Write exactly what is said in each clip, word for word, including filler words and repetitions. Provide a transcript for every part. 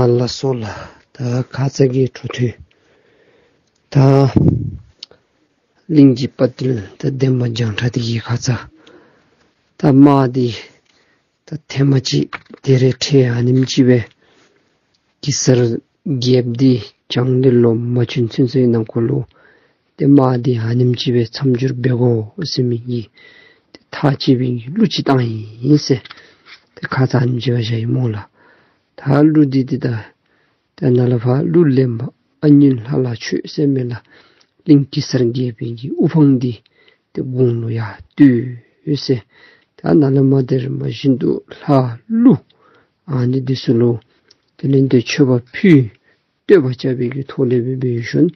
ལགས་སོ་ལགས། ད་ཁ་ཙ་གི་འཕྲོ་མཐུད། ད་གླིང་གི་དཔའ་བརྟུལ་ད་འདན་མ་བྱང་ཁྲ་འདི་གིས་ཁ་ཙ་ད་དམག་འདི་ད་ཐེངས་མ་གཅིག་དེ་རེ་ཁྲིད་ཨ་ནེམ་ཅིག་སྦེ་གེ་སར་རྒྱལཔོ་འདི་བྱང་ལས་ལོག་མ་བྱོན་ཚུན་ཚོད་ནང་འཁོད་ལུ་ཏེ་དམག་འདི་ཨ་ནེམ་ཅིག་སྦེ་མཚམས་སྦྱོར་འབད་དགོ་ཟེར་མི་གི་ཏེ་ཐག་བཅད་པའི་གི་གླུ་ཅིག་བཏང་ཡི་ཟེར། ཏེ་ཁ་ཙ་ཨ་ནེམ་ཅིག་སྦེ་བཞག་ཡི་སྨོ་ལགས། ད་གླུ་འདི་འདི་ད་ད་ནཱ་ལས་ཕར་གླུ་ལེན་པ་ཨ་ཉིན་ལྷ་ལ་མཆོད་ཟེར་མས་ལགས། གླིང་གེ་སར་རྒྱལ་པོའི་གི་དབུ་འཕང་འདི་ཏེ་དགུང་ལུ་ཡར་བསྟོད་ཟེར། ད་ནཱ་ལས་མར་དེ་རིམ་པ་བཞིན་དུ་ལྷ་ཀླུ་ཨ་ནི་འདི་ཚུ་ལུ་དེ་ལས་ཏེ་མཆོད་པ་ཕུལ། བསྟོད་པ་རྐྱབ་པའི་གི་ཐོག་ལས་སྦེ་འབད་ཞིནམ་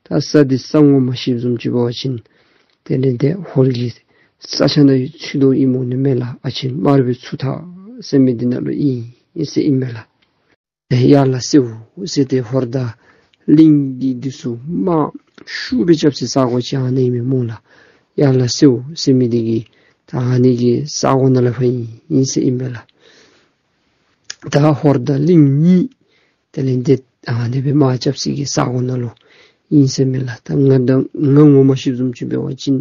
ད་ས་འདི་ས་ངོ་མ་ཤེསཔ་བཟུམ་ཅིག་འབད་བ་ཅིན་དེ་ལས་ཏེ་ཧོར་གྱི་ས་ཆ་ནང་ཚུད་དོ་ཨིནམ་འོང་ནི་མས་ལགས། ཨ་ཆེན་དམར་པོའི་ཆུ་ཐག་ཟེར་མི་འདི་ནང་ལུ་ཨིན་ཟེར་ཨིན་མས་ལགས། ཡར་ལ་སེའུ་ཟེར་ཏེ་ཧོར་དང་གླིང་གི་འདི་ཚུ་དམག་ཤུགས་སྦེ་རྐྱབ་སའི་ས་གོ་ཅིག་ཨ་ནི་ཨིན་མས་སྨོ་ལགས། ཡར་ལ་སེའུ་ཟེར་མི་འདི་གི་ད་ཨ་ནི་གི་ས་གོ་ནང་ལས་ཕར་ཨིན་ཟེར་ཨིན་མས་ལགས། ད་ཧོར་དང་གླིང་གཉིས་དེ་ལས་ཏེ་ཨ་ནི་སྦེ་དམག་རྐྱབ་སའི་གི་ས་གོ་ནང་ལུ་ཨིན་ཟེར་མས་ལགས། ད་ང་དང་ང་ངོ་མ་ཤེསཔ་བཟུམ་ཅིག་འབད་བ་ཅིན་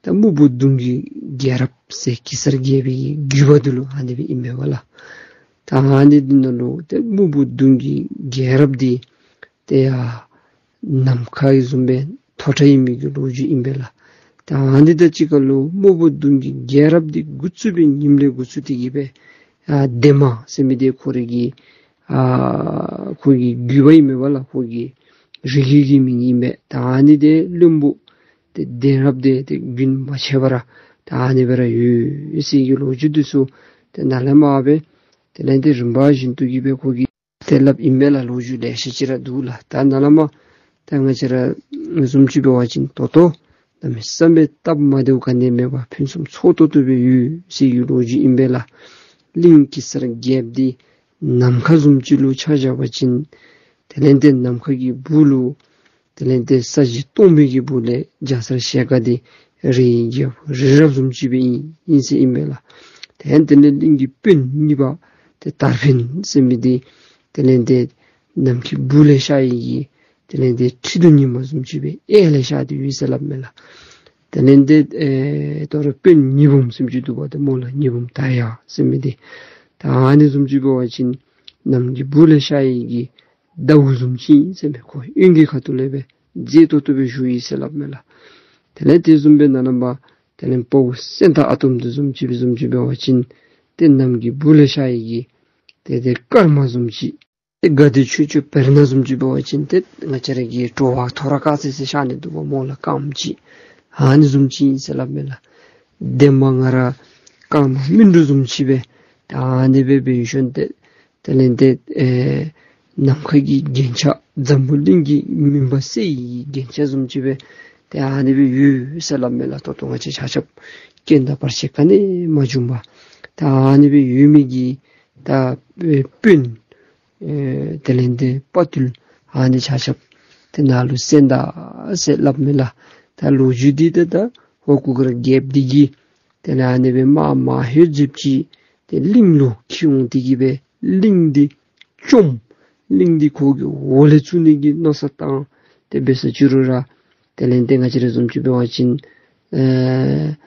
ད་སྨུག་པོ་གདོང་གི་རྒྱལ་རབས་ཟེར་གེ་སར་རྒྱལ་པོའི་གི་བརྒྱུད་པ་འདི་ལུ་ཨ་ནི་སྦེ་ཨིན་མས་པ་ལགས། ད་ཨ་ནི་འདི་ནང་ལུ་ཏེ་སྨུག་པོ་གདོང་གི་རྒྱལ་རབས་འདི་ཏེ་ཡར་ནམ་མཁའ་བཟུམ་སྦེ་མཐོ་དྲགས་ཨིན་མི་གི་ལོ་རྒྱུས་ཨིན་པས་ལགས། ད་ཨ་ནི་དང་གཅིག་ཁར་ལུ་སྨུག་པོ་གདོང་གི་རྒྱལ་རབས་འདི་འགོ་བཙུགས་པའི་ཉིནམ་ལས་འགོ་བཙུགས་ཏེ་གི་སྦེ་ཨ་འདན་མ་ཟེར་མི་འདི་ཁོ་རའི་གི་ཨ་ཁོ་གི་བརྒྱུད་པ་ཨིན་མས་པ་ལགས། ཁོ་གི་རིགས་རྒྱུད་ཀྱི་མིང་ཨིན་པས། ད་ཨ་ནི་འདི་བློན་པོ་ཏེ་འདན་རབས་འདི་ཏེ་རྒྱུན་མ་ཆད་པར་ད་ཨ་ནི་སྦེ་ར་ཡོད་ཟེར་གྱི་ལོ་རྒྱུས་འདི་ཚུ་ཏེ་ནཱ་ལས་མར་སྦེ་དེ་ལས་ཏེ་རིམ་པ་བཞིན་དུ་གི་སྦེ་ཁོ་གིས་ཏེ་སླབ་ཨིན་མས་ལགས། ལོ་རྒྱུས་ལེ་ཤ་ཅིག་ར་འདུག་ལགས། ད་ནཱ་ལས་མར་ད་ང་བཅས་ར་བཟུམ་ཅིག་འབད་བ་ཅིན་ད་ལྟོ་གནམ་མེད་ས་མེད་སྟབས་མ་བདེཝ་ག་ནི་མེད་པར་ཕུན་སུམ་ཚོགས་ཏོག་ཏོ་སྦེ་ཡོད་ཟེར་གྱི་ལོ་རྒྱུས་ཨིན་པས་ལགས། གླིང་གེ་སར་རྒྱལཔོ་འདི་ནམ་མཁའ་བཟུམ་ཅིག་ལུ་ཆ་བཞག་པ་ཅིན་དེ་ལས་ཏེ་ནམ་མཁའ་གི་སྦུག་ལུ་དེ་ལས་ཏེ་ས་གཞི་སྟོང་པའི་གི་སྦུག་ལས་རྒྱ་ཚ་ཞལ་དཀར་འདི་རི་རྒྱལཔོ་རི་རབ་བཟུམ་ཅིག་སྦེ་ཨིན་ཨིན་ཟེར་ཨིན་པས་ལགས། དེ་ལས་ཏེ་གླིང་གི་དཔོན་གཉིས་པ་ཏེ་དར་འཕེན་ཟེར་མི་འདི་དེ་ལས་ཏེ་ནམ་མཁའི་སྦུག་ལས་ཤར་ཡི་གི་དེ་ལས་ཏེ་ཁྲི་གདུགས་ཉི་མ་བཟུམ་ཅིག་སྦེ་གཡས་ལས་ཤར་ཏེ་ཡོད་ཟེར་སླབ་མས་ལགས། དེ་ལས་ཏེ་ཨེ་དོ་རུང་དཔོན་ཉི་འབུམ་ཟེར་མི་ཅིག་འདུག་པ་ཏེ་སྨོ་ལགས། ཉི་འབུམ་དར་ཡག་ཟེར་མི་འདི་ད་ཨ་ནི་བཟུམ་ཅིག་འབད་བ་ཅིན་ནམ་མཁའི་སྦུག་ལས་ཤར་ཡི་གི་ཟླཝ་བཟུམ་ཅིག་ཨིན་ཟེར་མས། ཁོ་གཡོན་གྱི་ཁ་ཐུག་ལས་སྦེ་མཛེས་ཏོག་ཏོ་སྦེ་བཞུགས་ཡི་ཟེར་སླབ་མས་ལགས། དེ་ལས་དེ་བཟུམ་སྦེ་ནཱ་ལས་མར་དེ་ལས་དཔའ་བོ་སེང་སྟག་ཨ་དོམ་འདི་བཟུམ་ཅིག་སྦེ་བཟུམ་ཅིག་འབད་བ་ཅིན་ཏེ་ནམ་མཁའི་སྦུག་ལས་ཤར་ཡི་གི་ཏེ་ཏེ་སྐར་མ་བཟུམ་ཅིག། ཏེ་དགའ་བདེ་ཆོས་སྐྱོང་བེར་ནག་བཟུམ་ཅིག་འབད་བ་ཅིན་ཏེ་ང་བཅས་ར་གི་དྲོ་པ་ཐོ་རངས་དཀར་ཙི་ཙི་ཤར་ནི་འདུག་པ་སྨོ་ལགས། སྐརམ་ཅིག་ཨ་ནི་བཟུམ་ཅིག་ཨིན་ཟེར་སླབ་མས་ལགས། འདན་མ་ང་ར་སྐརམ་སྨིན་དྲུག་བཟུམ་ཅིག་སྦེ་ད་ཨ་ནི་སྦེ་འབད་ཞིནམ་ཏེ་དེ་ལས་ཏེ་ཨེ་ནམ་མཁའ་གི་རྒྱན་ཆ་འཛམ་བུ་གླིང་གི་མུན་པ་སེལ་ཡི་གི་རྒྱན་ཆ་བཟུམ་ཅིག་སྦེ་ཏེ་ཨ་ནི་སྦེ་ཡོད་ཟེར་སླབ་མས་ལགས། ད་ལྟོ་ང་བཅས་ཆ་ཁྱབ་རྐྱེན་དང་བར་ཆད་ག་ནི་མ་བྱུང་པར་ད་ཨ་ནི་སྦེ་ཡོད་མི་གི་ད་ཨེ་དཔོན་ཨེ་དེ་ལས་ཏེ་དཔའ་བརྟུལ་ཨ་ནི་ཆ་ཁྱབ་ཏེ་ནཱ་ལུ་གསན་ད་ཟེར་སླབ་མས་ལགས། ད་ལོ་རྒྱུས་འདི་ཏེ་ད་ཧོར་གུར་དཀར་རྒྱལཔོ་འདི་གིས་དེ་ལས་ཨ་ནི་སྦེ་དམག་མང་རབས་ཅིག་ཏེ་གླིང་ལུ་འཁྱིད་འོང་སྟེ་གི་སྦེ་གླིང་འདི་བཅོམ། གླིང་འདི་ཁོ་གི་འོག་ལས་བཙུགས་ནི་གི་མནོ་བསམ་བཏང་སྟེ་འབད་ས་ཅི་རུང་ར་དེ་ལས་ཏེ་ང་བཅས་ར་བཟུམ་ཅིག་འབད་བ་ཅིན་ཨེ་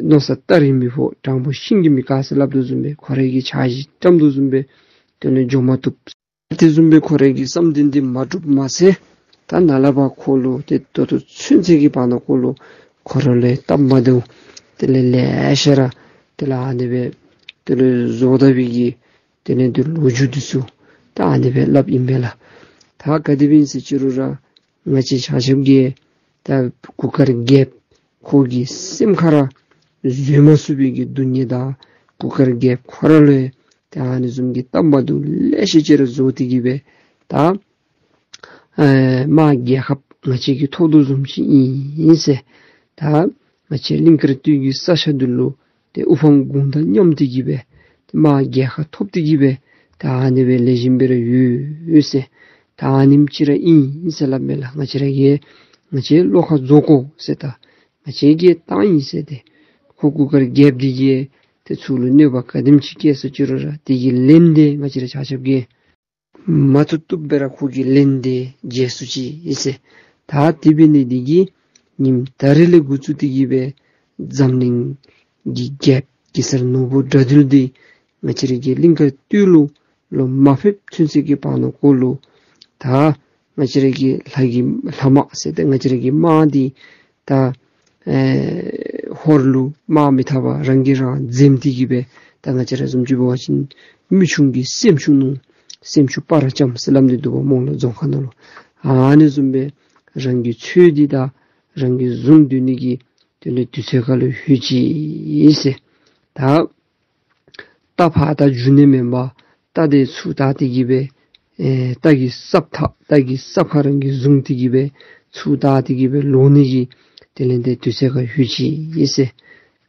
མནོ་བསམ་སྟ་རེ་མི་ཕོག། དྲང་པོ་ཤིང་གིས་མི་བཀག་ཟེར་སླབ་དོ་བཟུམ་སྦེ་ཁོ་རའི་གི་འཆར་གཞི་བཀྲམ་དོ་བཟུམ་སྦེ་དེ་ལས་འགྱོ་མ་བཏུབ། དེ་བཟུམ་སྦེ་ཁོ་རའི་གི་བསམ་དོན་འདི་མ་འགྲུབ་མ་ཚད་ད་ནཱ་ལས་ཕར་ཁོ་ལུ་ཏེ་ད་ལྟོ་ཚུན་ཚོད་ཀྱི་བར་ན་ཁོ་ལུ་ཁོ་ར་ལུ་སྟབས་མ་བདེཝ་དེ་ལས་ལེ་ཤ་ར་དེ་ལས་ཨ་ནི་སྦེ་དེ་ལས་བཟོ་ད་པའི་གི་དེ་ལས་ཏེ་ལོ་རྒྱུས་འདི་ཚུ་ད་ཨ་ནི་སྦེ་སླབ་ཨིན་པས་ལགས། ད་ག་དེ་སྦེ་ཨིན་ཟེར་ཅི་རུང་ར་ང་བཅས་ཆ་ཁྱབ་ཀྱིས་ད་གུར་དཀར་རྒྱལཔོ་ཁོ་གི་སེམས་ཁར་བཟོད་མ་ཚུགས་པའི་གི་སྡུག་བསྔལ་དང་གུར་དཀར་རྒྱལཔོ་ཁོ་ར་ལུ་ཡང་ད་ཨ་ནི་བཟུམ་གྱི་སྟབས་མ་བདེཝ་ལེ་ཤ་ཅིག་ར་བཟོ་སྟེ་གི་སྦེ་ད་ཨེ་དམག་རྒྱལ་ཁ་ང་བཅས་ཀྱིས་ཐོབ་དོ་བཟུམ་ཅིག་ཨིན་ཟེར། ད་ང་བཅས་གླིང་དཀར་སྟོད་ཀྱི་ས་ཆ་འདི་ལུ་ཏེ་དབུ་འཕང་དགུང་དང་མཉམ་སྟེ་གི་སྦེ་དམག་རྒྱལ་ཁ་ཐོབ་སྟེ་གི་སྦེ་ད་ཨ་ནི་སྦེ་ལེགས་ཤོམ་སྦེ་ར་ཡོད་ཟེར། ད་ཨ་ནེམ་ཅིག་ར་ཨིན་ཟེར་སླབ་མས་ལགས། ང་བཅས་ར་གིས་ང་བཅས་བློ་ཁ་རྫོགས་དགོ་ཟེར། ད་ང་བཅས་ཀྱིས་བཏང་ཡི་ཟེར། ཏེ་ཁོ་གུར་དཀར་རྒྱལཔོ་འདི་གིས་ཏེ་ཚུར་ལུ་གནོད་པ་ག་དེམ་ཅིག་བཀལ་ས་ཅི་རུང་ར་དེ་གི་ལན་འདི་ང་བཅས་ར་ཆ་ཁྱབ་ཀྱིས་ མ་བཏུབ་བཏུབ་སྦེ་ར་ཁོ་གིས་ལེན་ཏེ་མཇལ་སོ་ཅི་ཨིན་ཟེར། ད་དེ་འབད་ནི་འདི་གིས་ཉིནམ་ད་རིས་ལས་འགོ་བཙུགས་ཏེ་གི་སྦེ་འཛམ་གླིང་གི་རྒྱལཔོ་གེ་སར་ནོར་བུ་དགྲ་འདུལ་འདི་ང་བཅས་ར་གི་གླིང་དཀར་སྟོད་ལུ་ལོག་མ་ཕེབས་ཚུན་ཚོད་ཀྱི་བར་ན་ཀོ་ལུ་ད་ང་བཅས་ར་གི་ལྷ་གི་ལྷ་དམག་ཟེར་ཏེ་ང་བཅས་ར་གི་དམག་འདི་ད་ཨེ་ཧོར་ལུ་དམག་མི་ཐར་པ་རང་གིས་རང་འཛེམ་སྟེ་གི་སྦེ་ད་ང་བཅས་ར་བཟུམ་ཅིག་འབད་བ་ཅིན་མི་ཆུང་གི་སེམས་ཤུགས་ནུ་སེམས་ཤུགས་སྤར་རྐྱངམ་ཟེར་སླབ་ནི་འདུག་པ་སྨོ་ལགས། རྫོང་ཁ་ནང་ལུ་ཨ་ནི་བཟུམ་སྦེ་རང་གི་ཚོད་འདི་ད་རང་གིས་བཟུང་སྡོད་ནི་གི་དེ་ལས་དུས་ཚོད་ཁར་ལུ་ལྷོད་ཅི་ཨིན་ཟེར། ད་རྟ་ཕར་ད་འགྱོ་ནི་མེན་པར་རྟ་དེ་ཚུར་བལྟ་སྟེ་གི་སྦེ་ཨེ་རྟ་གི་སྲབ་ཐག་རྟ་གི་སྲབ་ཁ་རང་གིས་བཟུང་སྟེ་གི་སྦེ་ཚུར་བལྟ་སྟེ་གི་སྦེ་ལོག་ནི་གི་དེ་ལས་དེ་དུས་ཚོད་ཁར་ལྷོད་ཅི་ཨིན་ཟེར།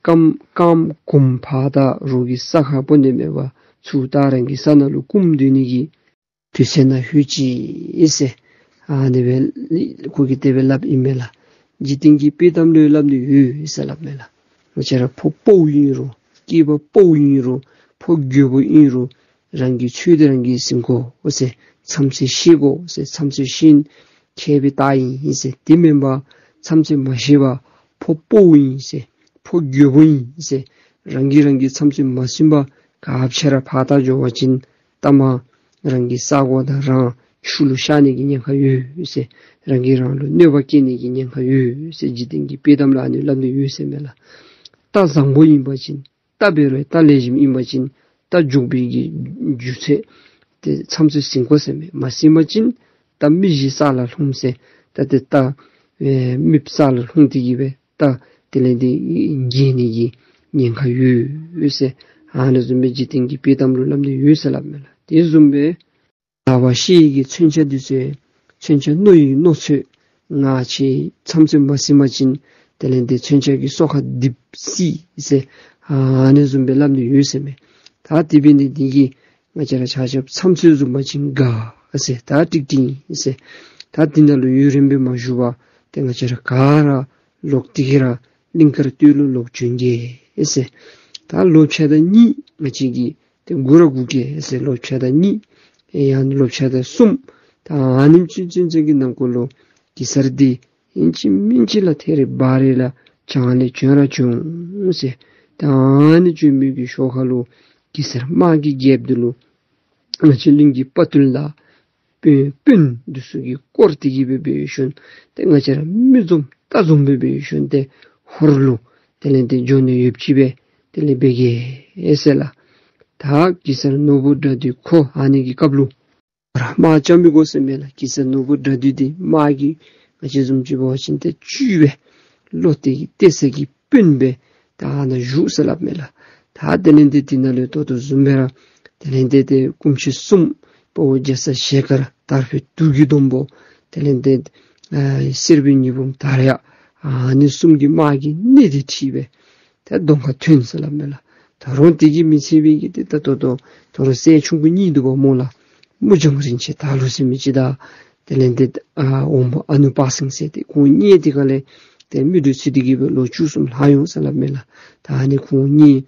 རྐངམ་རྐངམ་གུམ་ཕར་ད་རོགས་ཀྱི་ས་ཁར་སྤོ་ནི་མེན་པར་ཚུར་ད་རང་གི་ས་ནང་ལུ་བསྐུམ་སྡོད་ནི་གི་དུས་ཚོད་ནང་ལྷོད་ཅི་ཨིན་ཟེར། ཨ་ནི་སྦེ་ཁོ་གིས་དེ་སྦེ་སླབ་ཨིན་མས་ལགས། འཇིག་རྟེན་གྱི་དཔེ་གཏམ་ལུ་སླབ་ནི་ཡོད་ཟེར་སླབ་མས་ལགས། ང་བཅས་ར་ཕོ་དཔའ་བོ་ཨིན་རུང་སྐྱེས་པ་དཔའ་བོ་ཨིན་རུང་ཕོ་རྒོད་པོ་ཨིན་རུང་རང་གི་ཚོད་འདི་རང་གིས་ཟིན་དགོ་ཟེར། མཚམས་ཚོད་ཤེས་དགོ་ཟེར། མཚམས་ཚོད་ཤེས་མཁས་པའི་རྟགས་ཨིན་ཟེར། དེ་མེན་པར་མཚམས་ཚོད་མ་ཤེས་པར་ཕོ་དཔའ་བོ་ཨིན་ཟེར་ཕོ་རྒོད་པོ་ཨིན་ཟེར་རང་གིས་རང་གི་མཚམས་ཚོད་མ་ཟིན་པར་ག་ཅི་ར་ཕར་ད་འགྱོ་བ་ཅིན་ལྟ་མ་རང་གི་ས་གོ་དང་རང་ཆུ་ལུ་ཤར་ནི་གི་ཉེན་ཁ་ཡོད་ཟེར། རང་གིས་རང་ལུ་གནོད་པ་བཀལ་ནི་གི་ཉེན་ཁ་ཡོད་ཟེར། འཇིག་རྟེན་གྱི་དཔེ་གཏམ་ལུ་ཨ་ནི་སླབ་ནི་ཡོད་ཟེར་མས་ལགས། རྟ་བཟང་པོ་ཨིན་པ་ཅིན་རྟ་འབད་རུང་རྟ་ལེགས་ཤོམ་ཨིན་པ་ཅིན་རྟ་རྒྱུག་པའི་གི་རྒྱུ་ཚོད་དེ་མཚམས་ཚོད་ཟིན་དགོ་ཟེར་མས། མ་ཟིན་པ་ཅིན་རྟ་མི་བཞི་ས་ལ་ལྷུང་ཟེར། རྟ་དེ་རྟ་ཨེ་མི་ས་ལ་ལྷུང་སྟེ་གི་སྦེ་རྟ་དེ་ལས་དེ་འགྱེལ་ནི་གི་ཉེན་ཁ་ཡོད་ཟེར། ཨ་ནི་བཟུམ་སྦེ་འཇིག་རྟེན་གྱི་དཔེ་གཏམ་ལུ་སླབ་ནི་ཡོད་ཟེར་སླབ་མས་ལགས། དེ་བཟུམ་སྦེ་ལག་པར་བཤེད་ཡི་གི་མཚོན་ཆ་འདི་ཚུ་མཚོན་ཆ་རྣོ་ཡི་རྣོ་ཚོད་ང་བཅས་མཚམས་ཚོད་མ་ཟིན་པ་ཅིན་དེ་ལས་དེ་མཚོན་ཆ་གི་སོ་ཁ་རྡིབ་སྲིད་ཟེར། ཨ་ནི་བཟུམ་སྦེ་སླབ་ནི་ཡོད་ཟེར་མས། ད་དེ་འབད་ནི་འདི་གིས་ང་བཅས་ར་ཆ་ཁྱབ་མཚམས་ཚོད་བཟུང་པ་ཅིན་དགའ་ཟེར། ད་ཀྲིག་ཀྲི་ཟེར། ད་འདི་ནང་ལུ་ཡུན་རིངམོ་སྦེ་མ་བཞུགས་པར་ཏེ་ང་བཅས་ར་ག་ར་ལོག་སྟེ་གི་ར་གླིང་དཀར་སྟོད་ལུ་ལོག་བྱོན་གེ་ཟེར། ད་ལོ་ཕྱེད་དང་གཉིས་ང་བཅས་ཀྱིས་ཏེ་སྒུག་ར་སྒུག་གེ་ཟེར། ལོ་ཕྱེད་དང་གཉིས་ཡང་ལོ་ཕྱེད་དང་གསུམ་ད་ཨ་ནེམ་ཅིག་ཚུན་ཚོད་ཀྱི་ནང་འཁོད་ལུ་གེ་སར་འདི་ཨིན་ཅི་མིན་ཅི་ལགས་ཐད་རི་བ་རི་ལགས་བྱང་ལས་བྱོན་ར་བྱོན་ཟེར། ད་ཨ་ནི་བྱོན་མི་གི་ཞོར་ཁ་ལུ་གེ་སར་དམག་གི་རྒྱལཔོ་འདི་ལུ་ང་བཅས་གླིང་གི་དཔའ་རྟུལ་དང་དཔོན་དཔོན་འདི་ཚུ་གིས་བསྐོར་ཏེ་གི་སྦེ་འབད་ཞིནམ་ཏེ་ང་བཅས་ར་མི་འཛོམས་རྟ་འཛོམས་སྦེ་འབད་ཞིནམ་ཏེ་ཧོར་ལུ་དེ་ལས་ཏེ་འགྱོ་ནི་ཡོདཔ་ཅིག་སྦེ་དེ་ལས་འབད་གེ་ཟེར་ལགས། ད་གེ་སར་ནོར་བུ་དགྲ་འདུལ་ཁོ་ཨ་ནི་གི་སྐབས་ལུ་ར་དམག་རྐྱབ་མི་དགོ་ཟེར་མས་ལགས། གེ་སར་ནོར་བུ་དགྲ་འདུལ་འདི་དམག་གི་ང་བཅས་བཟུམ་ཅིག་འབད་བ་ཅིན་ཏེ་བཅུད་སྦེ་བློ་གཏད་གཏད་ས་གི་དཔོན་སྦེ་ད་ཨ་ནཱ་བཞུགས་ཟེར་སླབ་མས་ལགས། ད་དེ་ལས་ཏེ་དེ་ནང་ལུ་ད་ལྟོ་བཟུམ་སྦེ་ར་དེ་ལས་ཏེ་ཏེ་སྐུ་མཆེད་གསུམ་དཔའ་བོ་རྒྱ་ཚ་ཞལ་དཀར་དར་འཕེལ་དུག་གི་སྡོང་པོ་དེ་ལས་ཏེ་ཨ་གསེར་པའི་ཉི་འབུམ་དར་ཡག་ཨ་ནི་གསུམ་གྱི་དམག་གི་སྣེ་འདི་ཁྲིད་སྦེ་ད་གདོང་ཁར་ཐོན་ཟེར་སླབ་མས་ལགས། ད་རུང་དེ་གིས་མི་ཚད་པའི་གི་ཏེ་ད་ལྟོ་ད་ལྟོ་ད་རུང་སྲས་ཆུང་ཀུ་གཉིས་འདུག་པ་སྨོ་ལགས། དམུ་བྱང་རིན་ཆེན་དར་ལུ་ཟེར་མི་ཅིག་དང་དེ་ལས་ཏེ་ཨ་འོམ་བུ་ཨ་ནུ་དཔའ་སེང་ཟེར་ཏེ་ཁོང་གཉིས་དེ་ཁ་ལས་ཏེ་མི་འདི་ཚུ་དེ་གིས་སྦེ་ལོ་བཅུ་གསུམ་ལྷག་ཡོད་ཟེར་སླབ་མས་ལགས། ད་ཨ་ནི་ཁོང་གཉིས་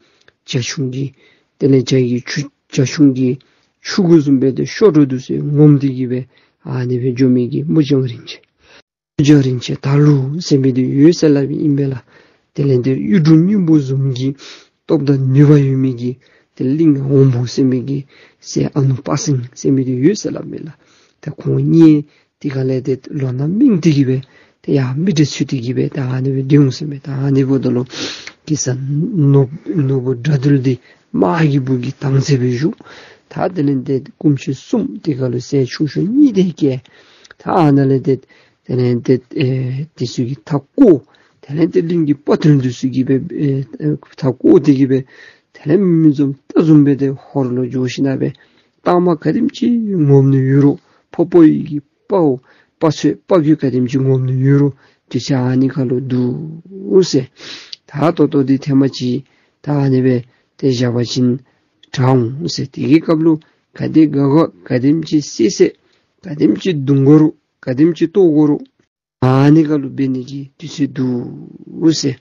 བྱ་ཁྱུང་གི་དེ་ལས་བྱ་གི་ཆུ་བྱ་ཁྱུང་གི་ཆུང་ཀུ་བཟུམ་སྦེ་ཏེ་ཤོ་འདྲོ་འདི་ཚུ་ངོམ་སྟེ་གི་སྦེ་ཨ་ནི་སྦེ་འགྱོ་མི་གི་དམུ་བྱང་རིན་ཆེན་དམུ་བྱང་རིན་ཆེན་དར་ལུ་ཟེར་མི་འདི་ཡོད་ཟེར་སླབ་ཨིན་པས་ལགས། དེ་ལས་ཏེ་གཡུ་འབྲུག་སྙིང་པོ་བཟུམ་གྱི་སྟོབས་དང་ནུས་པ་ཡོད་མི་གི་ཏེ་གླིང་འོམ་བུ་ཟེར་མི་གི་སྲས་ཨ་ནུ་དཔའ་སེང་ཟེར་མི་འདི་ཡོད་ཟེར་སླབ་མས་ལགས། ད་ཁོང་གཉིས་དེ་ཁ་ལས་ཏེ་ལོ་ན་སྨིན་ཏེ་གི་སྦེ་ཏེ་ཡར་མི་འདྲེ་ཚུ་དེ་གིས་སྦེ་ད་ཨ་ནི་སྦེ་སྡོད་འོང་ཟེར་མས། ད་ཨ་ནི་འབདཝ་ད་ལུ་གེ་སར་ནོར་ནོར་བུ་དགྲ་འདུལ་འདི་དམག་གི་སྦུག་གི་དང་ཚད་སྦེ་བཞུགས། ད་དེ་ལས་ཏེ་སྐུ་མཆེད་གསུམ་དེ་ཁ་ལུ་སྲས་ཆུང་ཤོས་གཉིས་དེ་སྐྱེས། ད་ཨ་ནཱ་ལས་ཏེ་དེ་ལས་ཏེ་ཨེ་དེ་ཚུ་གིས་མཐའ་བསྐོར། དེ་ལས་ཏེ་གླིང་གི་དཔའ་རྟུལ་འདི་ཚུ་གིས་སྦེ་ཨེ་མཐའ་བསྐོར་ཏེ་གི་སྦེ་དེ་ལས་མི་འཛོམས་རྟ་འཛོམས་སྦེ་ཏེ་ཧོར་ལུ་འགྱོ་ཞིནམ་སྦེ་རྟགས་མ་ག་དེམ་ཅིག་ངོམ་ནི་ཡོད་རུང་ཕོ་དཔའ་བོའི་གི་དཔའ་བོ་དཔའ་ཚོད་དཔའ་རྒོད་ག་དེམ་ཅིག་ངོམ་ནི་ཡོད་རུང་དུས་ཚོད་ཨ་ནི་ཁ་ལུ་འདུག་ཟེར། ད་ད་ལྟོ་འདི་ཐེངས་མ་ཅིག་ད་ཨ་ནི་སྦེ་ཏེ་བཞག་པ་ཅིན་དྲག་འོང་ཟེར། དེ་གི་སྐབས་ལུ་ག་དེ་དགའ་དགའ་ག་དེམ་ཅིག་བསད་བསད་ག་དེམ་ཅིག་བརྡུང་དགོ་རུང་ག་དེམ་ཅིག་བཏོག་དགོ་རུང་ཨ་ནི་ཁ་ལུ་འབད་ནི་གི་དུས་ཚོད་འདུག་ཟེར།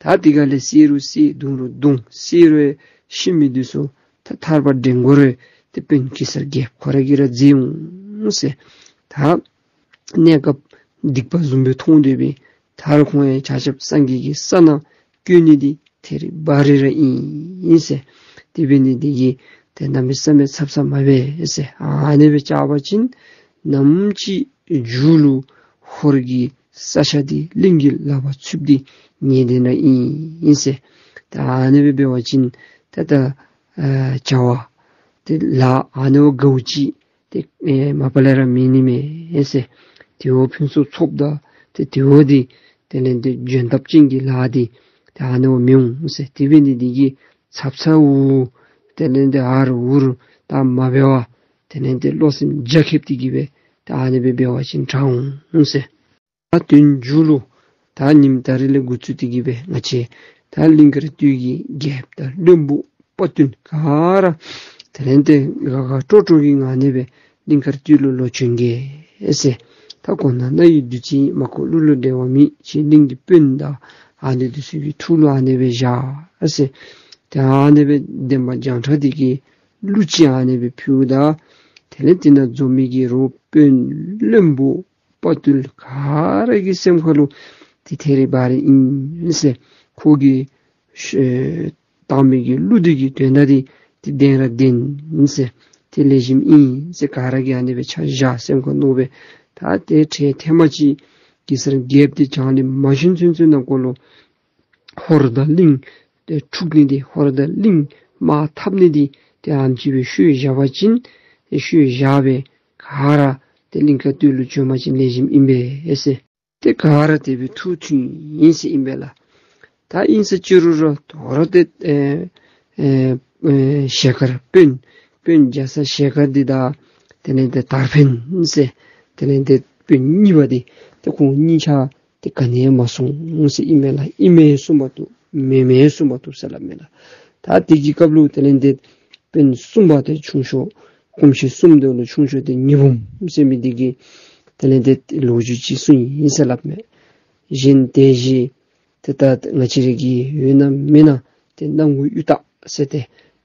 ད་དེ་ཁ་ལས་བསད་རུང་བསད་བརྡུང་རུང་བརྡུང་བསད་རུང་ཤི་མི་འདི་ཚུ་ད་ཐར་པ་འདྲེན་དགོ་རུང་ ཏེ་དཔོན་གེ་སར་རྒྱལཔོ་ཁོ་ར་གིས་ར་མཛད་འོང་ཟེར། ད་གནས་སྐབས་སྡིག་པ་བཟུམ་སྦེ་མཐོང་སྡོད་པའི་ད་རུང་ཁོང་ཡང་ཆ་ཁྱབ་སངས་རྒྱས་ཀྱི་ས་ནང་བཀོད་ནི་འདི་ཐད་རི་བ་རི་ར་ཨིན་ཟེར། དེ་འབད་ནི་འདི་གིས་ཏེ་གནམ་མེད་ས་མེད་ཚབ་ཚབ་མ་འབད་ཟེར། ཨ་ནི་སྦེ་བཅར་བ་ཅིན་ནམ་ཅིག་མཇུག་ལུ་ཧོར་གྱི་ས་ཆ་འདི་གླིང་གི་ལག་པར་ཚུདཔ་འདི་ངེས་བདེན་ར་ཨིན་ཟེར། ད་ཨ་ནི་སྦེ་འབད་བ་ཅིན་ད་ད་ཨ་བྱ་བ་ཏེ་ལཱ་ཨ་ནི་བ་ག་ཅི་ཏེ་ཨེ་མ་པ་ལས་ར་མེད་ནི་མས་ཟེར། དེ་བ་ཕུན་སུམ་ཚོགསཔ་ད་ཏེ་དེ་བ་འདི་དེ་ལས་ཏེ་འཇོན་ཐབས་ཅན་གྱི་ལཱ་འདི་ཏེ་ཨ་ནི་བ་མི་འོང་ཟེར། དེ་འབད་ནི་འདི་གིས་ཚབ་ཚབ་འུ་དེ་ལས་ཏེ་ཨ་རུ་འུ་རུ་ད་མ་འབད་བར་དེ་ལས་ཏེ་བློ་སེམས་རྒྱ་ཁེབས་ཏེ་གི་སྦེ་ཏེ་ཨ་ནི་སྦེ་འབད་བ་ཅིན་དྲག་འོང་ཟེར། ད་དོན་མཇུག་ལུ་ད་ཉིནམ་ད་རིས་ལས་འགོ་བཙུགས་ཏེ་གི་སྦེ་ང་བཅས་ད་གླིང་དཀར་སྟོད་ཀྱི་རྒྱལཔོ་དང་བློན་པོ་དཔའ་བརྟུལ་ག་ར་དེ་ལས་ཏེ་དགའ་དགའ་སྤྲོ་སྤྲོ་གི་ངང་ནས་སྦེ་གླིང་དཀར་སྟོད་ལུ་ལོག་བྱོན་གེ་ཟེར། ད་ཁོང་ནང་ན་ཡི་བདུད་རྩི་མ་ཁོག་ལུ་ལུ་འབྲལ་བ་མེད། ཁྱེད་གླིང་གི་དཔོན་དང་ཨ་ནི་འདི་ཚུ་གི་ཐུགས་ལུ་ཨ་ནི་སྦེ་བཞག་ཟེར། ཏེ་ཨ་ནི་སྦེ་འདན་མ་བྱང་ཁྲ་འདི་གིས་གླུ་ཅིག་ཨ་ནི་སྦེ་ཕུལཝ་ད་དེ་ལས་དེ་ནང་འཛོམས་མི་གི་རོགས་དཔོན་བློན་པོ་དཔའ་བརྟུལ་ག་ར་གི་སེམས་ཁ་ལུ་ཏེ་ཐད་རི་བ་རི་ཨིན་ཟེར། ཁོ་གིས་ཨེ་བཏང་མི་གི་གླུ་འདི་གི་དོན་དག་འདི་ཏེ་བདེན་ར་བདེན་ཟེར། ཏེ་ལེགས་ཤོམ་ཨིན་ཟེར། ག་ར་གིས་ཨ་ནི་སྦེ་ཆ་བཞག་སེམས་ཁར་མནོ་སྦེ། ད་ཏེ་འཕྲལ་ཐེངས་མ་ཅིག་གེ་སར་རྒྱལཔོ་འདི་བྱང་ལས་མ་བྱོན་ཚུན་ཚོད་ནང་འཁོད་ལུ་ཧོར་དང་གླིང་ཏེ་འཁྲུག་ནི་འདི་ཧོར་དང་གླིང་དམག་འཐབ་ནི་འདི་ཏེ་ཨ་ནེམ་ཅིག་སྦེ་ཤོད་བཞག་པ་ཅིན་ཏེ་ཤོད་བཞག་སྦེ་ག་ར་ཏེ་གླིང་དཀར་སྟོད་ལུ་བྱོན་པ་ཅིན་ལེགས་ཤོམ་ཨིན་པས་ཟེར། ཏེ་ག་ར་དེ་སྦེ་ཐུགས་མཐུན་ཡི་ཟེར་ཨིན་པས་ལགས། ད་ཨིན་ཟེར་ཅི་རུང་ར་དོ་རུང་ཏེ་ཨེ་ཨེ་ཨེ་ཞལ་དཀར་དཔོན་དཔོན་རྒྱ་ཚ་ཞལ་དཀར་འདི་དང་དེ་ལས་ཏེ་དར་འཕེན་ཟེར་དེ་ལས་ཏེ་དཔོན་གཉིས་པ་འདི་ཏེ་ཁོང་གཉིས་ཆ་ཏེ་ག་ནི་ཡང་མ་གསུངས་ཟེར་ཨིན་མས་ལགས། ཨིན་མས་གསུངས་པ་འདུག། མེན་མེན་གསུངས་པ་འདུག་ཟེར་སླབ་མས་ལགས། ད་དེ་གི་སྐབས་ལུ་དེ་ལས་ཏེ་དཔོན་གསུམ་པ་ཏེ་ཆུང་ཤོས་གོམས་ཤེས་གསུམ་དེ་ལུ་ཆུང་ཤོས་ཏེ་ཉི་འབུམ་ཟེར་མི་འདི་གིས་དེ་ལས་ཏེ་ལོ་རྒྱུས་ཅིག་གསུངས་ཡི་ཟེར་སླབ་མས། གཞན་དེ་བཞིན་ཏེ་ད་ང་བཅས་ར་གི་ཡོད་ན་མེད་ན་ཏེ་སྣང་ངུ་གཡུ་སྟག་ཟེར་ཏེ་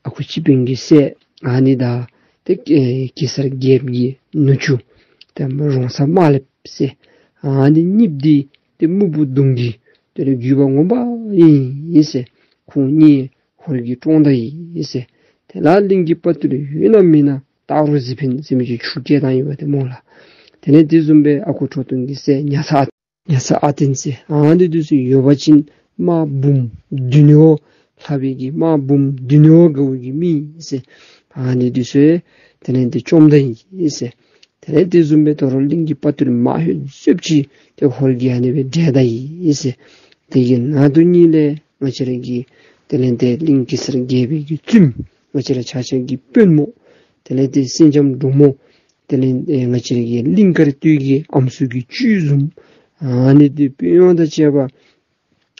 ཨ་ཁུ་སྤྱི་དཔོན་གྱི་སྲས་ཨ་ནི་དང་ཏེ་ཨེ་གེ་སར་རྒྱལཔོ་གི་ནུ་གཅུང་ཏེ་རོང་ཚ་དམར་ལེབ་ཟེར་ཨ་ནི་གཉིས་འདི་ཏེ་སྨུག་པོ་གདོང་གི་དེ་ལས་རྒྱུད་པ་ངོ་མ་ཨིན་ཟེར། ཁོང་གཉིས་ཧོར་གྱི་གྲོང་བདག་ཨིན་ཟེར། དེ་ལས་གླིང་གི་དཔའ་བརྟུལ་ཡོད་ན་མེད་ན་སྟག་རོང་གཟིག་འཕེན་ཟེར་མི་ཅིག་ཆུ་སྐྱེལ་བཏང་ཡོདཔ་འདི་སྨོ་ལགས། དེ་ལས་དེ་བཟུམ་སྦེ་ཨ་ཁུ་ཁྲོ་ཐུང་གི་སྲས་ཉ་ཚ་ཨ་ཉ་ཚ་ཨ་བརྟན་ཟེར་ཨ་ནི་འདི་ཚུ་ཡོད་པ་ཅིན་དམག་འབུམ་བདུན་ཡོད་ལྷག་པའི་གི་དམག་འབུམ་བདུན་ཡོད་དགའ་བའི་གི་མི་ཟེར། ཨ་ནི་འདི་ཚུ་དེ་ལས་ཏེ་བཅོམ་ད་ཡི་ཟེར། དེ་ལས་དེ་བཟུམ་སྦེ་དོ་རུང་གླིང་གི་དཔའ་བརྟུལ་མང་ཤོས་ཅིག་ཏེ་ཧོར་གྱིས་ཨ་ནི་སྦེ་བསྒྲལ་ད་ཡི་ཟེར། དེ་གི་ནང་དུ་ཉིད་ལས་ང་བཅས་ར་གི་དེ་ལས་ཏེ་གླིང་གེ་སར་རྒྱལ་པོའི་གི་བཙུནམོ་ང་བཅས་ར་ཆ་ཁྱབ་ཀྱི་དཔོན་མོ་དེ་ལས་ཏེ་སེང་ལྕམ་འབྲུག་མོ་དེ་ལས་ཨེ་ང་བཅས་ར་གི་གླིང་དཀར་སྟོད་ཀྱི་ཨམ་སྲུ་གི་བཅུད་བཟུམ་ཨ་ནི་འདི་དཔོན་གཡོག་དང་བཅས་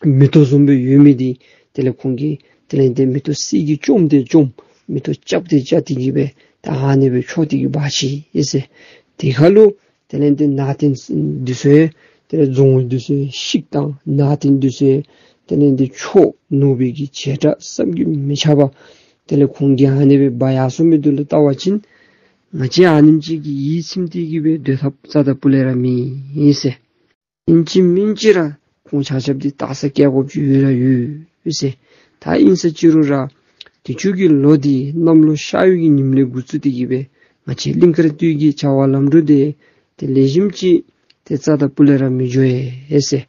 པ་མེ་ཏོག་བཟུམ་སྦེ་ཡོད་མི་འདི་དེ་ལས་ཁོང་གིས་དེ་ལས་ཏེ་མེ་ཏོག་སད་ཀྱིས་བཅོམ་སྟེ་བཅོམ་མེ་ཏོག་རྐྱབ་སྟེ་རྐྱབ་སྟེ་གི་སྦེ་ད་ཨ་ནི་སྦེ་འཕྱོག་སྟེ་གི་འབག་ཅི་ཨིན་ཟེར། དེ་ཁར་ལུ་དེ་ལས་ཏེ་ནང་རྟེན་འདི་ཚུ་དེ་ལས་རྫོང་འདི་ཚུ་བཤིག་བཏང་། ནང་རྟེན་འདི་ཚུ་དེ་ལས་ཏེ་འཕྱོག་ནུབ་པའི་གི་བྱེ་བྲག་བསམ་གྱིས་མི་ཁྱབ་པ་དེ་ལས་ཁོང་གིས་ཨ་ནི་སྦེ་འབག་ཡར་སོང་མི་འདི་ལུ་བལྟ་བ་ཅིན་ང་བཅས་ཨ་ནེམ་ཅིག་གིས་ཡིད་ཚིམ་སྟེ་གི་སྦེ་སྡོད་ཐབས་རྩ་དང་སྤུ་ལས་ར་མེད་ཟེར། ཨིན་ཅི་མིན་ཅི་ར་ཁོང་ཆ་ཁྱབ་འདི་ལྟ་ས་བསྐྱལ་དགོཔ་ཅིག་ཡོད་ར་ཡོད་ཟེར། ད་ཨིན་ཟེར་ཅི་རུང་ར་དུས་ཅི་གི་ལོ་འདི་གནམ་ལོ་ཤར་ཡོས་ཀྱི་ཉིནམ་ལས་འགོ་བཙུགས་ཏེ་གི་སྦེ་ང་བཅས་གླིང་དཀར་སྟོད་ཀྱི་བྱ་བ་ལམ་འགྲོ་འདི་ཏེ་ལེགས་ཤོམ་ཅིག་ཏེ་རྩ་དང་སྤུ་ལས་ར་མི་འགྱོ་ཡི་ཟེར།